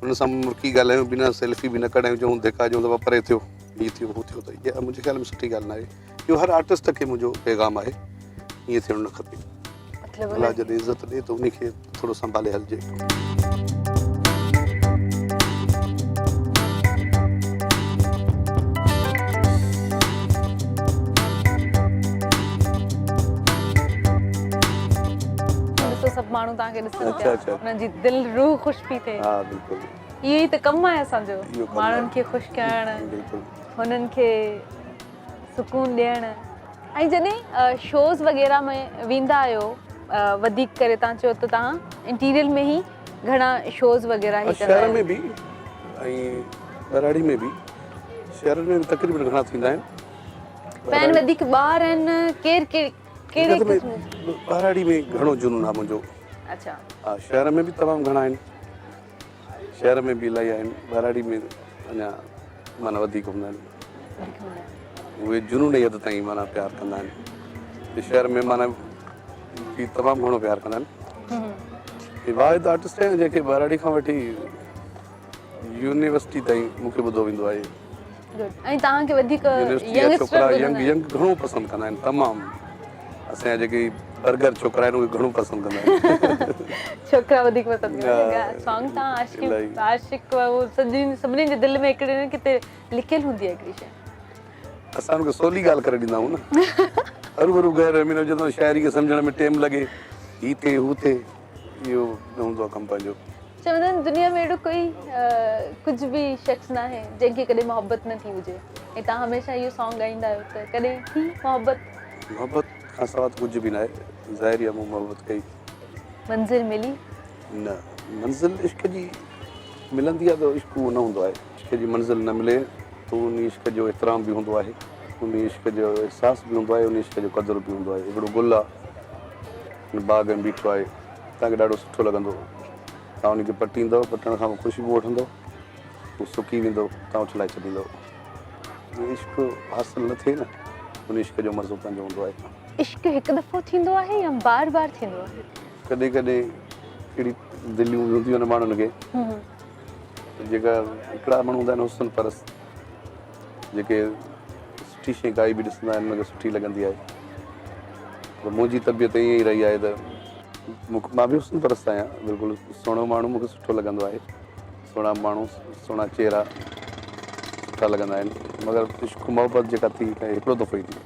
انهن سان مرڪي ڳالهايون به نه، سيلفي به نه ڪڍايون، چئون ڌڪا ڏيون ته بابا پري ٿيو، هي ٿيو هو ٿيو ته اها منهنجي خيال ۾ سٺي ڳالهه ناهي. اهو هر آرٽسٽ کي منهنجو پيغام آهي ائين ٿيڻ نه کپي. مطلب الله جڏهن عزت ڏي ته انهي کي ٿورو سنڀالي هلجي. ڏسو سڀ ماڻهو توهان کي ڏسن اڇا، پيا اڇا. انهن جي دل روح خوش پي ٿئي. ها بلڪل. اهو ئي ته ڪم آهي اسان جو اهو ڪم ماڻهن آهي. کي خوش ڪرڻ بلڪل. هنن کي سڪون ڏيڻ. ۽ جڏهن شوز وغيره ۾ ويندا آهيو وڌيڪ ڪري تان چيو ته تان انٽيريئر ۾ ئي گهڻا شوز وغيره هي ڪندا شهر ۾ به ۽ ٻهراڙي ۾ به شهرن ۾ به تقريبن گهڻا ٿيندا آهن. فين وڌيڪ ٻار آهن ڪير ڪير ڪهڙي قسم ٻهراڙي ۾ گهڻو جنون آهي منهنجو. اڇا. ها شهر ۾ به تمام گهڻا آهن. شهر ۾ به الاهي آهن، ٻهراڙي ۾ اڃا معنيٰ وڌيڪ هوندا آهن. اهي جنون جي حد تائين معنيٰ پيار ڪندا آهن. شهر ۾ معنيٰ به تمام گهڻو پيار ڪندا آهن. هي واحد آرٽسٽ آهيان جنهن کي ٻهراڙي کان وٺي يونيورسٽي تائين مون کي ٻڌو ويندو آهي. ۽ توهان کي وڌيڪ يونيورسٽي جا ڇوڪرا ينگ ينگ گهڻو پسند ڪندا آهن تمام اسان جا جيڪي برگر ڇوڪرا آهن اهي گهڻو پسند ڪندا آهن. ڇوڪرا وڌيڪ پسند ڪندا آهن سانگ تان عاشق عاشق اهو سڄي سڀني جي دل ۾ هڪڙي نه ڪٿي لکيل هوندي آهي هڪڙي شيء. اسان ان کي سولي ڳالهه ڪري ڏيندا آهيون نه هروڀرو غير امين هجي ته شاعري کي سمجهڻ ۾ ٽيم لڳي هي ٿئي هو ٿئي اهو نه هوندو آهي ڪم پنهنجو. چوندا آهن دنيا ۾ اهڙو ڪوئي ڪجهه به شخص ناهي جنهن کي ڪڏهن محبت نه ٿي هجي ۽ توهان هميشه اهو سانگ ڳائيندا آهيو ته ڪڏهن ٿي محبت؟ محبت کان سوا ته ڪجهه به ناهي ظاهري آهي مون محبت ڪئي. منزل ملي؟ نه منزل عشق جي ملندي آهي ته عشق اهو نه هوندو آهي عشق جي منزل نه ملي ته ان عشق جو احترام به هوندو آهي ان عشق جو احساس به هوندو آهي ان عشق جو قدر به هوندو آهي هڪڙو گل آهي ان باغ ۾ بيٺو آهي توهان کي ڏاڍو سٺو لڳندو. توهان ان کي پٽيندؤ، پٽڻ کان پوء خوشبو وٺندؤ، هو سڪي ويندو، توهان اڇلائي ڇڏيندؤ. جيئن عشق حاصل نه ٿئي نه، ان عشق جو مزو پنهنجو هوندو آهي. عشق هڪ دفعو ٿيندو آهي يا بار بار ٿيندو آهي؟ ڪڏهن ڪڏهن اهڙي دليون به هونديون آهن ماڻهن کي، جيڪا هڪڙا ماڻهو هوندا آهن حسن پرست، جيڪي سٺي شيء ڪائي به ڏسندا آهن، انهن کي سٺي لڳندي آهي. پر منهنجي طبيعت ائين ئي رهي آهي ته مان به حسن پرست آهيان بلڪل سهڻو ماڻهو مون کي سٺو لڳندو آهي سهڻا ماڻهو سهڻا چهرا سٺا لڳندا آهن مگر عشق محبت جيڪا ٿي هڪڙو دفعو ئي ٿي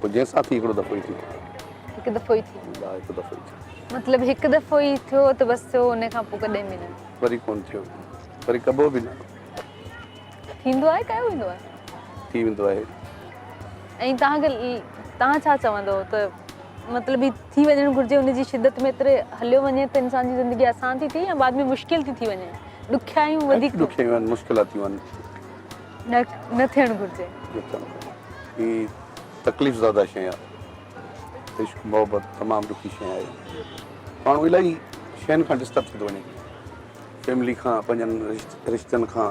پوء جنهن سان ٿي هڪڙو دفعو ئي ٿي هڪ دفعو ئي ٿي ها هڪ دفعو ئي ٿي مطلب هڪ دفعو ئي ٿيو ته بس ٿيو ان کان پوء ڪڏهن به نه وري ڪون ٿيو وري ڪبو به نه ٿيندو آهي ڪيو ويندو آهي ٿي ويندو آهي ۽ توهان کي توهان ڇا چوندو ته مطلب هي ٿي وڃڻ گهرجي ان جي شدت ۾ ايتري هليو وڃي ته انسان جي زندگي آسان ٿي ٿئي يا بعد ۾ مشڪل ٿي ٿي وڃي ڏکيائيون وڌيڪ ڏکيائيون آهن مشڪلاتيون آهن نه نه ٿيڻ گهرجي نه ٿيڻ گهرجي هي تڪليف زده شيء آهي عشق محبت تمام ڏکي شيء آهي ماڻهو الاهي شين کان ڊسٽرب ٿي ٿو وڃي فيملي کان پنهنجن رشتن کان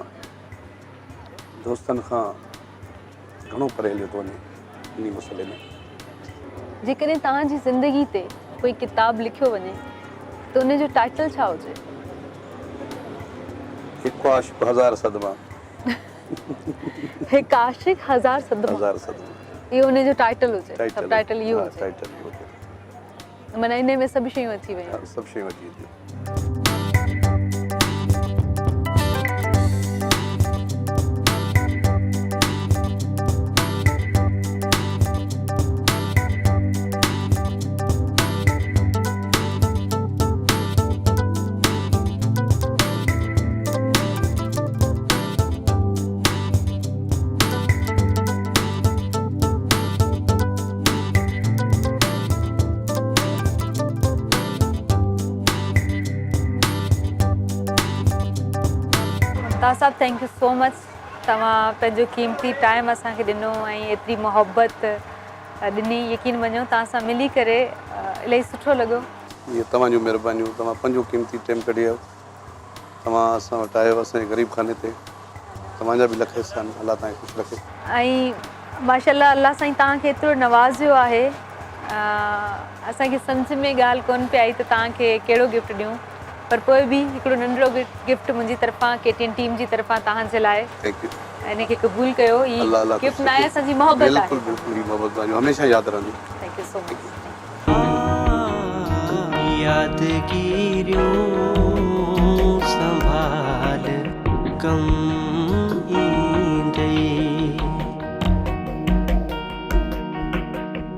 دوستن کان گهڻو پري هليو ٿو وڃي انهي مسئلي ۾. جيڪڏهن توهان جي زندگي تي ڪوئي ڪتاب لکيو وڃي ته ان جو ٽائيٽل ڇا هجي؟ هڪ عاشق هزار صدما. هڪ عاشق هزار صدما. هزار صدما. اهو ان جو ٽائيٽل هجي. سب ٽائيٽل اهو هجي. ٽائيٽل اهو هجي. معنيٰ انهي ۾ سڀ شيون اچي ويون. ها سڀ شيون اچي وينديون. ممتاز صاحب thank you so مچ توهان پنهنجو قيمتي ٽائيم اسان کي ڏنو ۽ ايتري محبت ڏني يقين مڃو توهان سان ملي ڪري الاهي سٺو لڳو. اهي توهان جون مهربانيون توهان پنهنجو قيمتي ٽيم ڪڍي آيو توهان اسان وٽ آيو اسان جي غريب خاني تي توهان جا به لک احسان الله توهان کي خوش رکي. ۽ ماشاءالله الله سائين توهان کي ايترو نوازيو آهي اسان کي سمجهه ۾ ڳالهه ڪونه پئي آئي ته توهان کي ڪهڙو گفٽ ڏيون پر پوء به هڪڙو ننڍڙو گفٽ منهنجي طرفان ڪي ٽي اين ٽيم جي طرفان توهان جي لاء. Thank you. ان کي قبول ڪيو هي الله الله گفٽ ناهي اسان جي محبت آهي. بلڪل بلڪل هي محبت توهان جو هميشه ياد رهندي. Thank you so much. يادگيريون سنڀال ڪم.